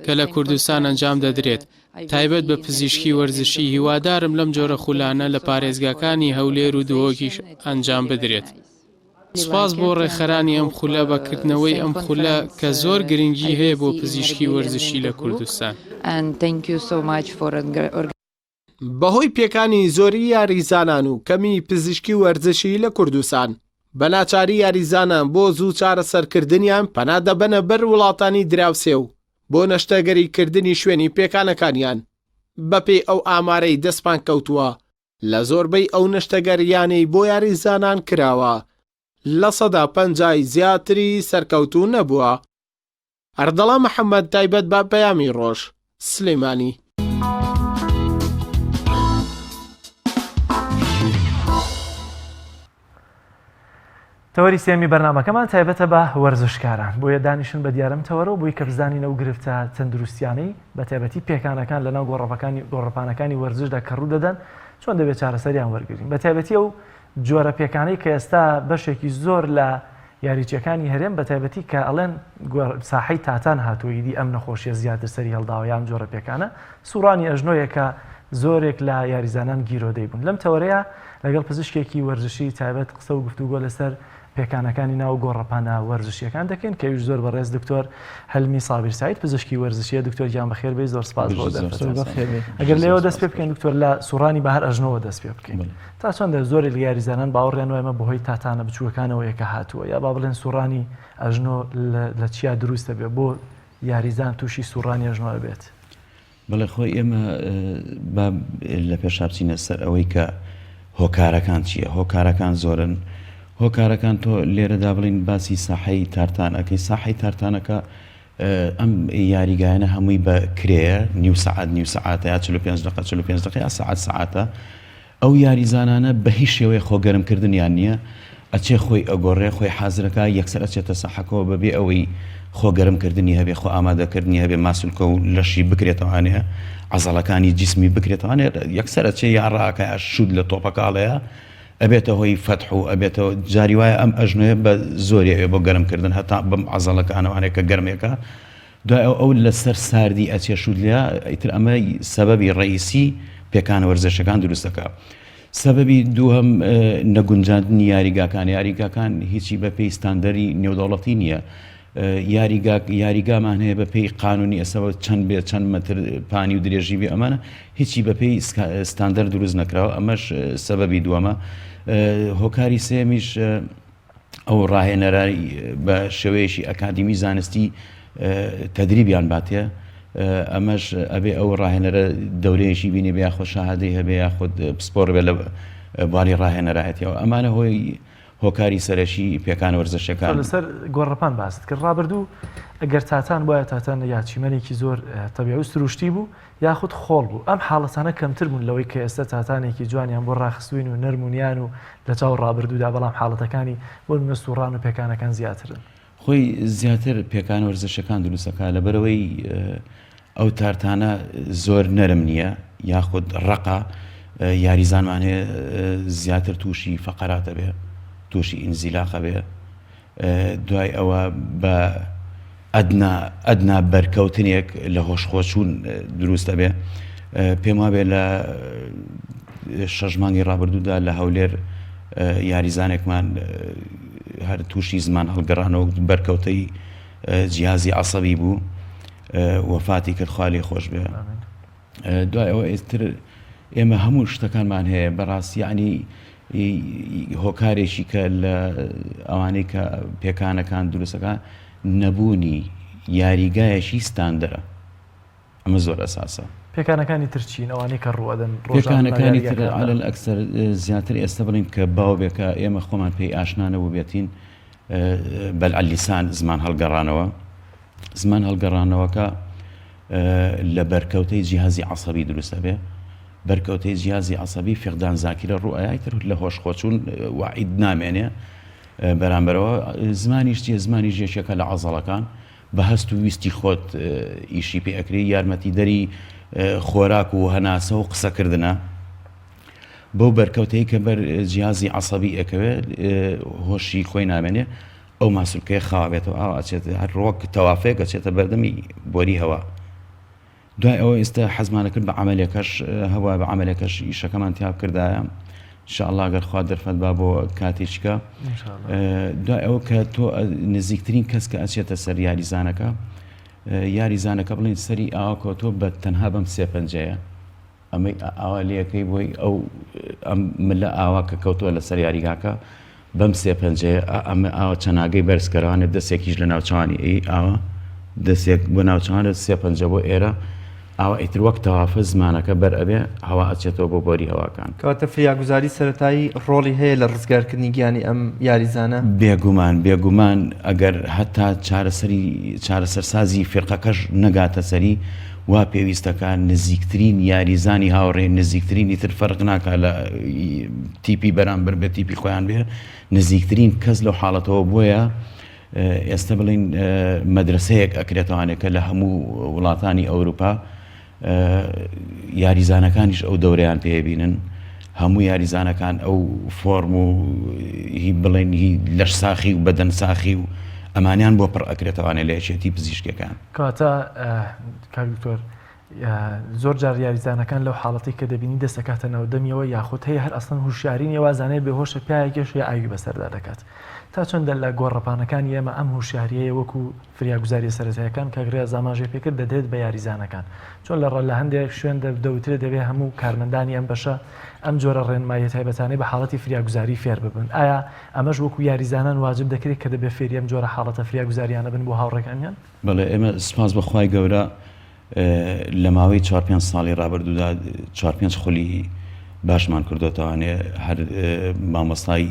کە لە کوردستان ئەنجام دەدرێت تایبەت بە پزیشکی وەرزشی هیوادارم لەم جۆرە خولانە لە پارێزگاکانی هەولێر و دهۆکیش ئەنجام بدرێت. سوپاس بۆ ڕێکخەرانی ئەم خولە بە کردنەوەی ئەم خولە کە زۆر گرنگی هەیە بۆ پزیشکی وەرزشی لە کوردستان. بەهۆی پێکانی زۆری یاریزانان و کەمی پزیشکی وەرزشی لە کوردستان، بە ناچاری یاریزانان بۆ زوو چارەسەرکردنیان پەنا دەبەنە بەر وڵاتانی دراوسێ و بۆ نەشتەرگەری کردنی شوێنی پێکانەکانیان. بەپێی ئەو ئامارەی دەستمان کەوتووە، لە زۆربەی ئەو نەشتەگەرییانەی بۆ یاریزانان کراوە، 50% ی زیاتری سەرکەوتوو نەبووە. ئەردەڵان محەمەد تایبەت بە پەیامی ڕۆژ، سلێمانی. تەوەری سێیەمی بەرنامەکەمان تایبەتە بە وەرزشکاران، بۆیە دانیشن بە دیارم تەوەرەوە بۆی کە بزانین ئەو گرفتە تەندروستیانەی بە تایبەتی پێکانەکان لەناو گۆڕەپەکانی گۆڕەپانەکانی وەرزشدا کە ڕوو دەدەن چۆن دەبێت چارەسەریان وەرگرین بە تایبەتی ئەو جۆرە پێکانەی کە ئێستا بەشێکی زۆر لە یاریچیەکانی هەرێم بە تایبەتی کە ئەڵێن ساحەی تاتان هاتووە ئیدی ئەم نەخۆشیە زیاتر سەری هەڵداوە یان جۆرە پێکانە سوڕانی ئەژنۆیەکە زۆرێک لە یاریزانان گیرۆدەی بوون لەم تەوەرەیە لەگەڵ پزیشکێکی وەرزشی تایبەت قسە و گفتوگۆ لەسەر پێکانەکانی ناو گۆڕەپانە وەرزشیەکان دەکەین کە ئەویش زۆر بەڕێز دکتۆر هەلمی سابیر سعید پزیشکی وەرزشیە دکتۆر گیان بەخێر بێی زۆر سپاس بۆ دەرفەتە ئەگەر لێوە دەست پێ بکەین دکتۆر لە سوڕانی بەهار ئەژنۆوە دەست پێ بکەین تا چەندە زۆرێک لە یاریزانان باوەڕیان وایە بەهۆی تاتانە بچووکەکانەوەیە کە هاتووە یا با بڵێن سوڕانی ئەژنۆ لە چیا دروست دەبێت بۆ یاریزان تووشی سوڕانی ئەژنۆ ئەبێت؟ بەڵێ خۆی ئێمە با لە پێشا بچینە سەر ئەوەی کە هۆکارەکان چییە هۆکارەکان زۆرن هۆکارەکان تۆ لێرەدا بڵین باسی ساحەی تارتان ئەەکەی ساحەی تارتانەکە ئەم یاریگایانە هەمووی بە کرێیە نیو سەعات نیو سەعاتە یا 45 دقە 45 دقە یا سەعات سەعاتە ئەو یاریزانانە بە هیچ شێوەیەک خۆ گەرم کردنیان نییە، ئەچێ خۆی ئەگۆڕێ، خۆی حازرەکا، یەکسەر ئەچێتە ساحەکەوە بە بێ ئەوەی خۆ گەرم کردنی هەبێ، خۆ ئامادە کردنی هەبێ، ماسولکە و لەشی بکرێتەوانێ، عەزەڵەکانی جیسمی بکرێتەوانێ، یەکسەر ئەچێ یا ڕائەکا یا شووت لە تۆپەکە ئەڵێیا، ئەبێتە هۆی فەتح و ئەبێتە جاری وایە ئەم ئەژنۆیە بە زۆری ئەوێ بۆ گەرم کردن هەتا بەم عەزەڵەکانەوانێ کە گەرمێکە، دوای ئەو ئەو لەسەر ساردی ئەچێ شووت لێ ئیتر ئەمە سەبەبی ڕئیسی پێکانە وەرزشەکان دروست دەکا سەبەبی دووهەم نەگونجاندنی یاریگاکان یاریگاکان هیچی بە پێی ستاندەری نێودەوڵەتی نییە یاریگا یاریگامان هەیە بە پێی قانونی ئێسەوە چەند بێ چەند مەتر پانی و درێژی بێ ئەمانە هیچی بە پێی ستاندەر دروست نەکراوە ئەمەش سەبەبی دووەمە هۆکاری سێمیش ئەو ڕاهێنەرای بە شێوەیەکی ئەکادیمی زانستی تەدریبیان باتێ ئەمەش ئەبێ ئەو ڕاهێنەرە دەورەیەکی بینی بێ یاخۆ شەهادەی هەبێ یاخود پسپۆڕ بێ لە بواری ڕاهێنەرایەتیەوە ئەمانە هۆی هۆکاری سەرەکی پێکان وەرزشەکان لەسەر گۆڕەپان باست کرد ڕابردوو ئەگەر تاتان وایە تاتان یا چیمەنێکی زۆر تەبیعی و سروشتی بوو یاخود خۆڵ بوو، ئەم حاڵەتانە کەمتر بوون لەوەی کە ئێستا تاتانێکی جوانیان بۆ ڕاخستووین و نەرم و نیان و لە چاو ڕابردوودا، بەڵام حاڵەتەکانی بۆ نموونە سووڕان و پێکانەکان زیاترن. خۆی زیاتر پێکانە وەرزشەکان دروستەکە لەبەرەوەی ئەو تارتانە زۆر نەرم نییە یاخود ڕەقە یاریزانمان هەیە زیاتر تووشی فەقەراتە بێ تووشی ئینزیلاقە بێ دوای ئەوە بە ئەدنا ئەدنا بەرکەوتنێک لە هۆشخۆچوون دروست دەبێ پێم وابێ لە شەش مانگی ڕابردوودا لە هەولێر یاریزانێکمان هەر تووشی زمان هەڵگەڕانەوە بەرکەوتەی جیازی عسەبی بوو وەفاتی کرد خوا لێ خۆش بێ دوای ئەوە ئێستر ئێمە هەموو شتەکانمان هەیە بەڕاستی یعنی هۆکارێکی کە لە ئەوانەی کە پێکانەکان دروستەکان نەبوونی یاریگایەکی ستاندەرە ئەمە زۆر ئەساسە. پێکانەکانی تر چین ئەوانەی کە ڕووئەدەن ڕۆژانە پێکانەکانی تر یاریگاکاندا؟ عەلەل ئەکسەر زیاتر ئێستا بڵین کە باو بێ کە ئێمە خۆمان پێی ئاشنا نەبووبێتین بەلع لیسان زمان هەڵگەڕانەوە زمان هەڵگەڕانەوەکە لە بەرکەوتەی جیهازی عەسەبی دروست ئەبێ بەرکەوتەی جیهازی عەسەبی فقدان زاکرە ڕوئای تر لە هۆش خۆچوون وعید نامێنێ بەرامبەرەوە زمانیش چیە زمانیش یەکێکە لە عەزەڵەکان بە هەست و ویستی خۆت ئیشی پێ ئەکرێ یارمەتیدەری خۆراک و هەناسە و قسەکردنە بەو بەرکەوتەی کە بەر جیازی عسەبی ئەکەوێت هۆشی خۆی نامێنێ ئەو ماسولکەیە خاوێتەوە ئاوا ئەچێت هەر ڕۆک تەوافێک ئەچێتە بەردەمی بۆری هەوا دوای ئەوە ئێستا حەزمانە کرد بە عملەکەش هەوا بە عملەکەش ئیشەکەمان تیا بکردایە انشاءالله گەر خوا دەرفەت با بۆ کاتێکیکە دوای ئەوە کە تۆ نزیکترین کەس کە ئەچێتە سەر یاریزانەکە یاریزانەکە بڵین سەری ئاوا کۆتۆ بە تەنها بەم سێ پەنجەیە ئەمەی ئاوا لێکەی بۆی ئەو ئەم ملە ئاوا کە کەوتووە لەسەر یاریگاکە بەم سێ پەنجەیە ئەمە ئاوا چەناگەی بەرزکەرانە دەستێکیش لە ناوچوانی ئەی ئاوا دەستێک بۆ ناوچوانە سێ پەنجە بۆ ئێرە ئاوا ئیتر وەک تەوافە زمانەکە بەر ئەبێ هەوا ئەچێتەوە بۆ بۆری هەواکان. کەواتە فریاگوزاری سەرەتایی ڕۆڵی هەیە لە ڕزگارکردنی گیانی ئەم یاریزانە؟ بێگومان بێگومان ئەگەر هەتا چارەسەری چارەسەرسازی فیرقەکەش نەگاتە سەری وا پێویستەکە نزیکترین یاریزانی هاوڕێ نزیکترینی تر فەرق ناکا لە تیپی بەرامبەر بێ تیپی خۆیان بێ نزیکترین کەس لەو حاڵەتەوە بۆیە ئێستا بڵین مەدرسەیەک ئەکرێتوانێت کە لە هەموو وڵاتانی ئەوروپا یاریزانەکانیش ئەو دەورەیان پێبینن هەموو یاریزانەکان ئەو فۆرم و هی بڵێن هی لەش ساخی و بەدەن ساخی و ئەمانیان بۆ پڕ ئەکرێتوانێت لە یەکێتی پزیشکەکان. کەواتە کاک دکتۆر زۆر جار یاریزانەکان لەو حاڵەتی کە دەبینی دەست ئەکاتە ناو دەمیەوە یاخود هەیە هەر ئەسڵەن هوشیاری نیە وازانێ بێهۆشە پیاوێکیش هەیە ئاوی بەسەردا دەکات تا چەندە لە گۆڕەپانەکانی ئێمە ئەم هوشیاریەیە وەکو فریاگوزاریە سەرەتایەکان کاک ڕیاز ئاماژەی پێکرد دەدرێت بە یاریزانەکان چۆن لە لە هەندێک شوێن دەوترێت دەبێت هەموو کارمەندانی ئەم بەشە ئەم جۆرە ڕێنماییە تایبەتانەی بە حاڵەتی فریاگوزاری فێر ببن ئایا ئەمەش وەکو یاریزانان واجب دەکرێت کە دەبێت فێری ئەم جۆرە حاڵەتە فریاگوزاریانە بن بۆ هاوڕێکانیان؟ بەڵێ ئێمە سوپاس بە خوای گەورە لە ماوەی چوار پێنج ساڵی ڕابردوودا چوار پێنج خولی باشمان کردوتەوانێ هەر مامۆستای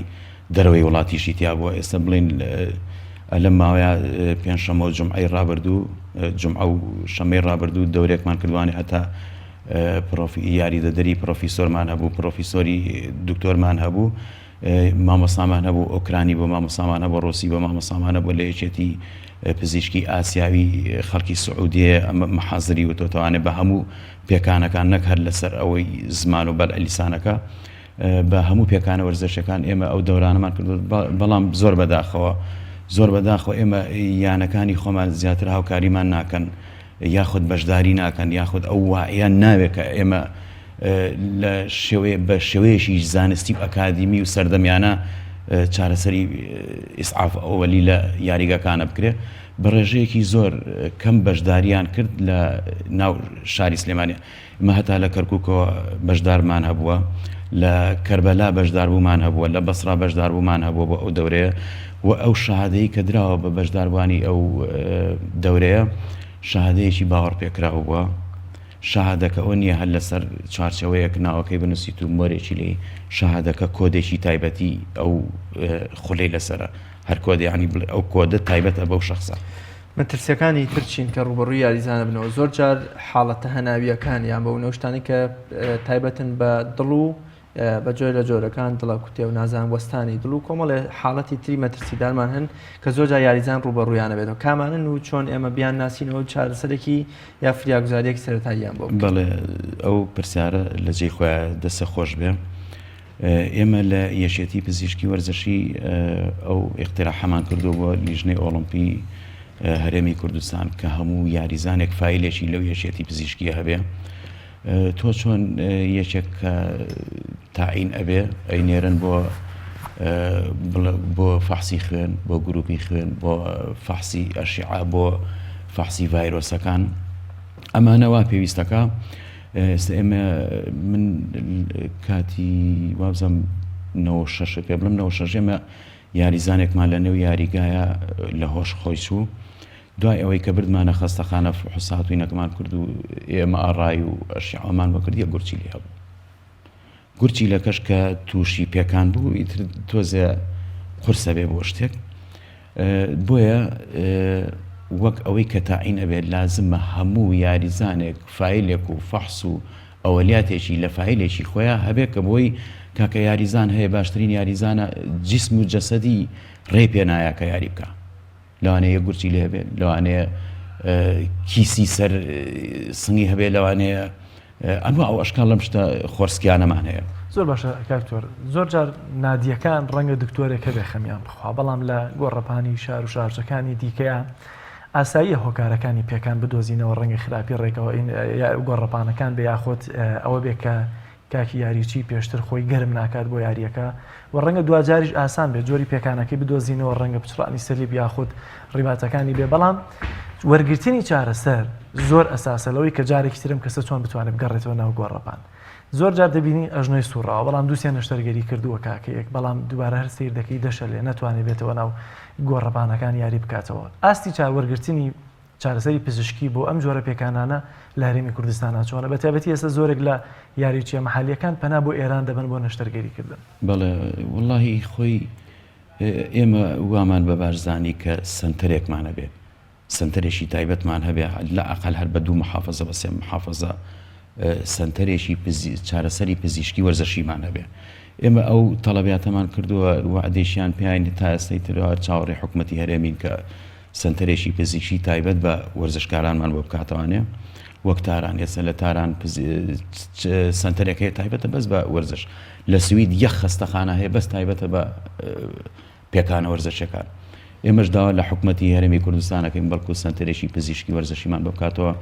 دەرەوەی وڵاتیشی تیا بووە ئێستا بڵین لەم ماوەیە پێنجشەممە و جمعەی ڕابردوو جمعە و شەمەی ڕابردوو دەورێکمان کردوانێ هەتا پرۆفی یاریدەدەری پرۆفیسۆرمان هەبوو پرۆفیسۆری دکتۆرمان هەبوو مامۆستامان هەبوو ئۆکرانی بۆ مامۆستامان هەبوو ڕۆسی بۆ مامۆستامان هەبوو لە یەکێتی پزیشکی ئاسیاوی خەڵکی سعودیە ئەمە محازری وتۆتەوانێ بە هەموو پێکانەکان نەک هەر لەسەر ئەوەی زمان و بەل ئەلیسانەکە بە هەموو پێکانە وەرزشەکان ئێمە ئەو دەورانەمان کردو بەڵام زۆر بەداخەوە زۆر بەداخەوە ئێمە یانەکانی خۆمان زیاتر هاوکاریمان ناکەن یاخود بەشداری ناکەن یاخود ئەو واعیان ناوێت کە ئێمە لە شێوەیە بە شێوەیەکی زانستی و ئەکادیمی و سەردەمیانە چارەسەری ئیسعاف ئەوەلی لە یاریگاکانە بکرێت بە ڕێژەیەکی زۆر کەم بەشداریان کرد لە ناو شاری سلێمانی ئمە هەتا لە کەرکووکەوە بەشدارمان هەبووە لە کەربەلا بەشداربوومان هەبووە لە بەسرا بەشداربوومان هەبووە بۆ ئەو دەورەیە و ئەو شەهادەی کە دراوە بە بەشداربووانی ئەو دەورەیە شەهادەیەکی باوەڕپێکراو بووە شەهادەکە ئەوە نییە هەر لەسەر چوارچێوەیەک ناوەکەی بنووسیت و مۆرێکی لێی، شەهادەکە کۆدێکی تایبەتی ئەو خولەی لەسەرە، هەر کۆدێ یانی بڵێ ئەو کۆدە تایبەتە بەو شەخسە. مەترسیەکانی تر چین کە ڕووبەڕووی یاریزانە بنەوە؟ زۆر جار حاڵەتە هەناوییەکان یان بەو نەو شتانەی کە تایبەتن بە دڵ و. بە جۆر لە جۆرەکان دڵەکوتێ و نازان وەستانی دڵ و کۆمەڵێ حاڵەتی تری مەترسیدارمان هەن کە زۆر جار یاریزان ڕووبەڕوویانە بێتەوە کامانن و چۆن ئێمە بیان ناسینەوە چارەسەرێکی یا فریاگوزاریەکی سەرەتاییان بۆ بکەین؟ بەڵێ ئەو پرسیارە لە جێی خۆیە دەستت خۆش بێ. ئێمە لە یەکێتی پزیشکی وەرزشی ئەو ئیقتراحەمان کردووە بۆ لیژنەی ئۆڵۆمپی هەرێمی کوردستان کە هەموو یاریزانێک فایلێکی لەو یەکێتی پزیشکیە هەبێ تۆ چۆن یەکێک کە تاعین ئەبێ ئەینێرن بۆ بۆ فەحسی خوێن بۆ گروپی خوێن بۆ فەحسی ئەشیعە بۆ فەحسی ڤایرۆسەکان ئەمانە وا پێویستەکە ئێستا ئێمە من کاتی وابزانم 96 پێ بڵم 96 ئێمە یاریزانێکمان لە نێو یاریگایە لە هۆش خۆی چوو دوای ئەوەی کە بردمانە خەستەخانە فحوساتوینەکەمان کرد و ئێمە ئاڕای و ئەشیعەمان بۆ کرد یەک گورچیلی هەبوو گورچیلەکەش کە تووشی پێکان بوو ئیتر تۆزێ قورسە بێ بۆ شتێک بۆیە وەک ئەوەی کە تاعین ئەبێت لازمە هەموو یاریزانێک فایلێک و فەحس و ئەوەلیاتێکی لە فایلێکی خۆیان هەبێت کە بۆی کاکە یاریزان هەیە باشترین یاریزانە جیسم و جەسەدی ڕێ پێنایە کە یاری بکە لەوانەیە یەک گورچی لێ هەبێت لەوانەیە کیسی سەر سنگی هەبێت لەوانەیە ئەنوا ئەو ئەشکال لەم شتە خۆرسکیانەمان هەیە. زۆر باشە کاک تۆر زۆر جار نادیەکان ڕەنگە دکتۆرێک هەبێ خەمیان بخوا بەڵام لە گۆڕەپانی شار و شارچەکانی دیکەیە ئاساییە هۆکارەکانی پێکان بدۆزینەوە ڕەنگە خراپی ڕێگەوە گۆڕەپانەکان بێ یاخود ئەوە بێ کە کاکی یاریچی پێشتر خۆی گەرم ناکات بۆ یارییەکە و ڕەنگە دواجاریش ئاسان بێت جۆری پێکانەکەی بدۆزینەوە ڕەنگە پچڕانی سەلیب یاخود ڕیباتەکانی بێ بەڵام وەرگرتنی چارەسەر زۆر ئەساسە لەوەی کە جارێکی ترم کەسە چۆن بتوانێت بگەڕێتەوە ناو گۆڕەپان زۆر جار دەبینی ئەژنۆی سوڕاوە بەڵام دووسێ نەشتەرگەری کردووە کاکەیەک بەڵام دووبارە هەر سیر دەکەی دەشەلێ نەتوانێت بێتەوە ناو گۆڕەپانەکان یاری بکاتەوە ئاستی چار وەرگرتنی چارەسەری پزیشکی بۆ ئەم جۆرە پێکانانە لە هەرێمی کوردستانا چۆنە؟ بە تایبەتی ئێستا زۆرێک لە یاریچیە مەحەلییەکان پەنا بۆ ئێران دەبەن بۆ نەشتەرگەری کردن. بەڵێ وەڵاهی خۆی ئێمە وامان بە باش زانی کە سەنتەرێکمان هەبێ سەنتەرێکی تایبەتمان هەبێ لە ئەقل هەر بە دوو محافظە بە سێ محافظە سەنتەرێکی چارەسەری پزیشکی وەرزشیمان هەبێ ئێمە ئەو تەڵەبیاتەمان کردووە وعدێکیان پێین تا ئێستای ترەوە چاوەڕێی حکوومەتی هەرێمین کە سەنتەرێکی پزیشکی تایبەت بە وەرزشکارانمان بۆ بکاتەوانێ وەک تاران ئێستا لە تاران سەنتەرێک هەیە تایبەتە بەس بە وەرزش لە سوید یەک خەستەخانە هەیە بەس تایبەتە بە پێکانە وەرزشەکان ئێمەش داوا لە حکوومەتی هەرێمی کوردستانەکەین بەڵکو سەنتەرێکی پزیشکی وەرزشیمان بۆ بکاتەوە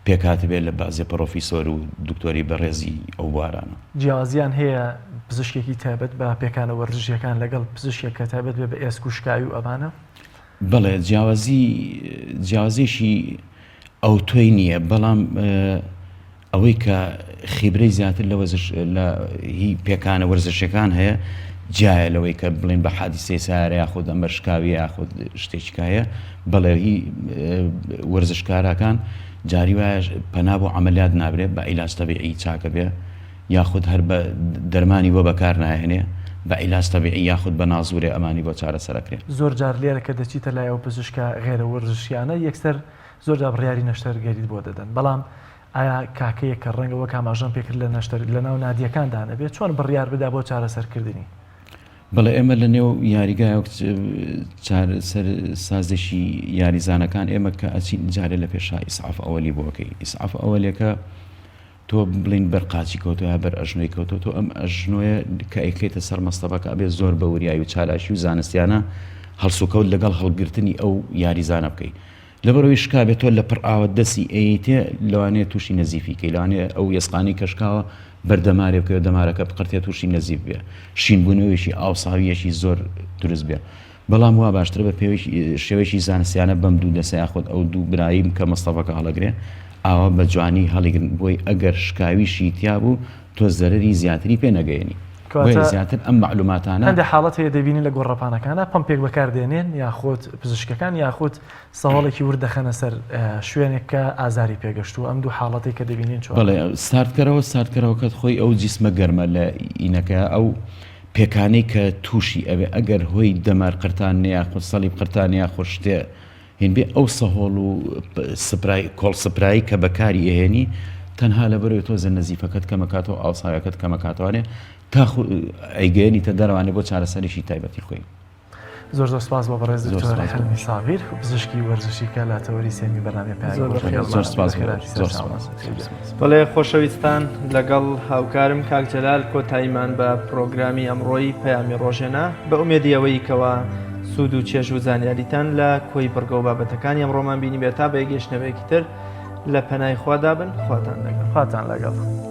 پێکهاتبێت لە بەعزێ پڕۆفیسۆر و دکتۆری بەڕێزی ئەو بوارانە. جیاوازیان هەیە پزیشکێکی تایبەت بە پێکانە وەرزشیەکان لەگەڵ پزیشکێک کە تایبەت بێ بە ئێسک و شکاوی و ئەمانە؟ بەڵێ جیاوازی جیاوازیەکی ئەوتۆی نییە بەڵام ئەوەی کە خیبرەی زیاتر لە وەرزش لە هی پێکانە وەرزشەکان هەیە جیایە لەوەی کە بڵێن بە حادیسەی سارە یاخود ئەمە شکاوی یاخود شتێکی کایە بەڵێ هی وەرزشکارەکان جاری وایە پەنا بۆ عملیات نابرێت بە عیلاج تەبیعی چاکە بێ یاخود هەر بە دەرمانی بۆ بەکار ناهێنێ بە عیلاج تەبیعی یاخود بە نازورێ ئەمانی بۆ چارەسەر ئەکرێ. زۆر جار لێرە کە دەچیتە لای ئەو پزیشکە غەیرە وەرزشیانە یەکسەر زۆر جار بڕیاری نەشتەرگەریت بۆ دەدەن بەڵام ئایا کاکەیەک کە ڕەنگە وەک ئاماژەم پێکرد لە نەشتەر لەناو نادیەکاندا نەبێت چۆن بڕیار بدا بۆ چارەسەرکردنی؟ بەڵێ ئێمە لە نێو یاریگای وەک چارەسەر سازێکی یاریزانەکان ئێمە کە ئەچین جارێ لە پێشا ئیسعاف ئەوەلی بۆ ئەکەی ئیسعاف ئەوەلێکە تۆ بڵێین بەر قاچی کەوتوە یا بەر ئەژنۆی کەوتوە تۆ ئەم ئەژنۆیە کە ئەیخەیتە سەر مەستەبەکە ئەبێ زۆر بە وریایی و چالاکی و زانستیانە هەڵسوکەوت لەگەڵ هەڵگرتنی ئەو یاریزانە بکەی لەبەرەوەی شکابێت تۆ لە پڕ ئاوە دەسی ئەیتێ لەوانەیە تووشی نەزیفی کەی لەوانەیە ئەو یەسقانی کەشکاوە بەردەمارێ بکەوێت دەمارەکە بقرتێ تووشی نەزیف بێ شینبوونەوەیەکی ئاوساویەکی زۆر دروست بێ بەڵام وا باشترە بە شێوەیەکی زانستیانە بەم دوو دەسە یاخود ئەو دوو برایم کە مەستەفەکە هەڵەگرێ ئاوا بە جوانی هەڵیگرن بۆی ئەگەر شکاویشی تیا بوو تۆ زەرەری زیاتری پێ نەگەیەنی بۆیە زیاتر ئەم مەعلوماتانە هەندێک حاڵەت هەیە دەبینین لە گۆڕەپانەکانە پەمپێک بەکاردێنێن یاخود پزیشکەکان یاخود سەهۆڵێکی ورد دەخەنە سەر شوێنێک کە ئازاری پێگەشتووە ئەم دوو حاڵەتەی کە دەبینین چۆن؟ بەڵێ ساردکەرەوە ساردکەرەوەکەت خۆی ئەو جیسمە گەرمە لە ئینەکە ئەو پێکانەی کە تووشی ئەبێ ئەگەر هۆی دەمار قرتاننێ یاخود سەلیب قرتانێ یاخود شتێ هین بێ ئەو سەهۆڵ و سپرای کۆڵ سپرایی کە بەکاری ئەهێنی تەنها لەبەرەوەی تۆزێ نەزیفەکەت کەمەکاتەوە ئاوساویەکەت کەمەکاتەوانێ. تا ئەیگەیەنیتە دەرەوانێ بۆ چارەسەرێکی تایبەتی خۆی. زۆر زۆر سپاس بۆ بەڕێز دکتۆر حلمی سابیر پزیشکی وەرزشی کە لە تەوەری سێمی بەرنامەی پەیامی زۆر ڕۆژ بەخێر زۆر سپاس بۆ بەخێرهاتی زۆر سەرچاوە. سپاس زۆر سپاس. بەڵێ خۆشەویستان لەگەڵ هاوکارم کاک جەلال کۆتاییمان بە پرۆگرامی ئەمڕۆی پەیامی ڕۆژێنا بە ئومێدی ئەوەی کەوا سوود و چێژ و زانیاریتان لە کۆی بڕگە و بابەتەکانی ئەمڕۆمان بینیبێت تا بە یەکگەیشتنەوەیەکی تر لە پەنای خوادا بن خواتان لەگەڵ. خواتان لەگەڵ.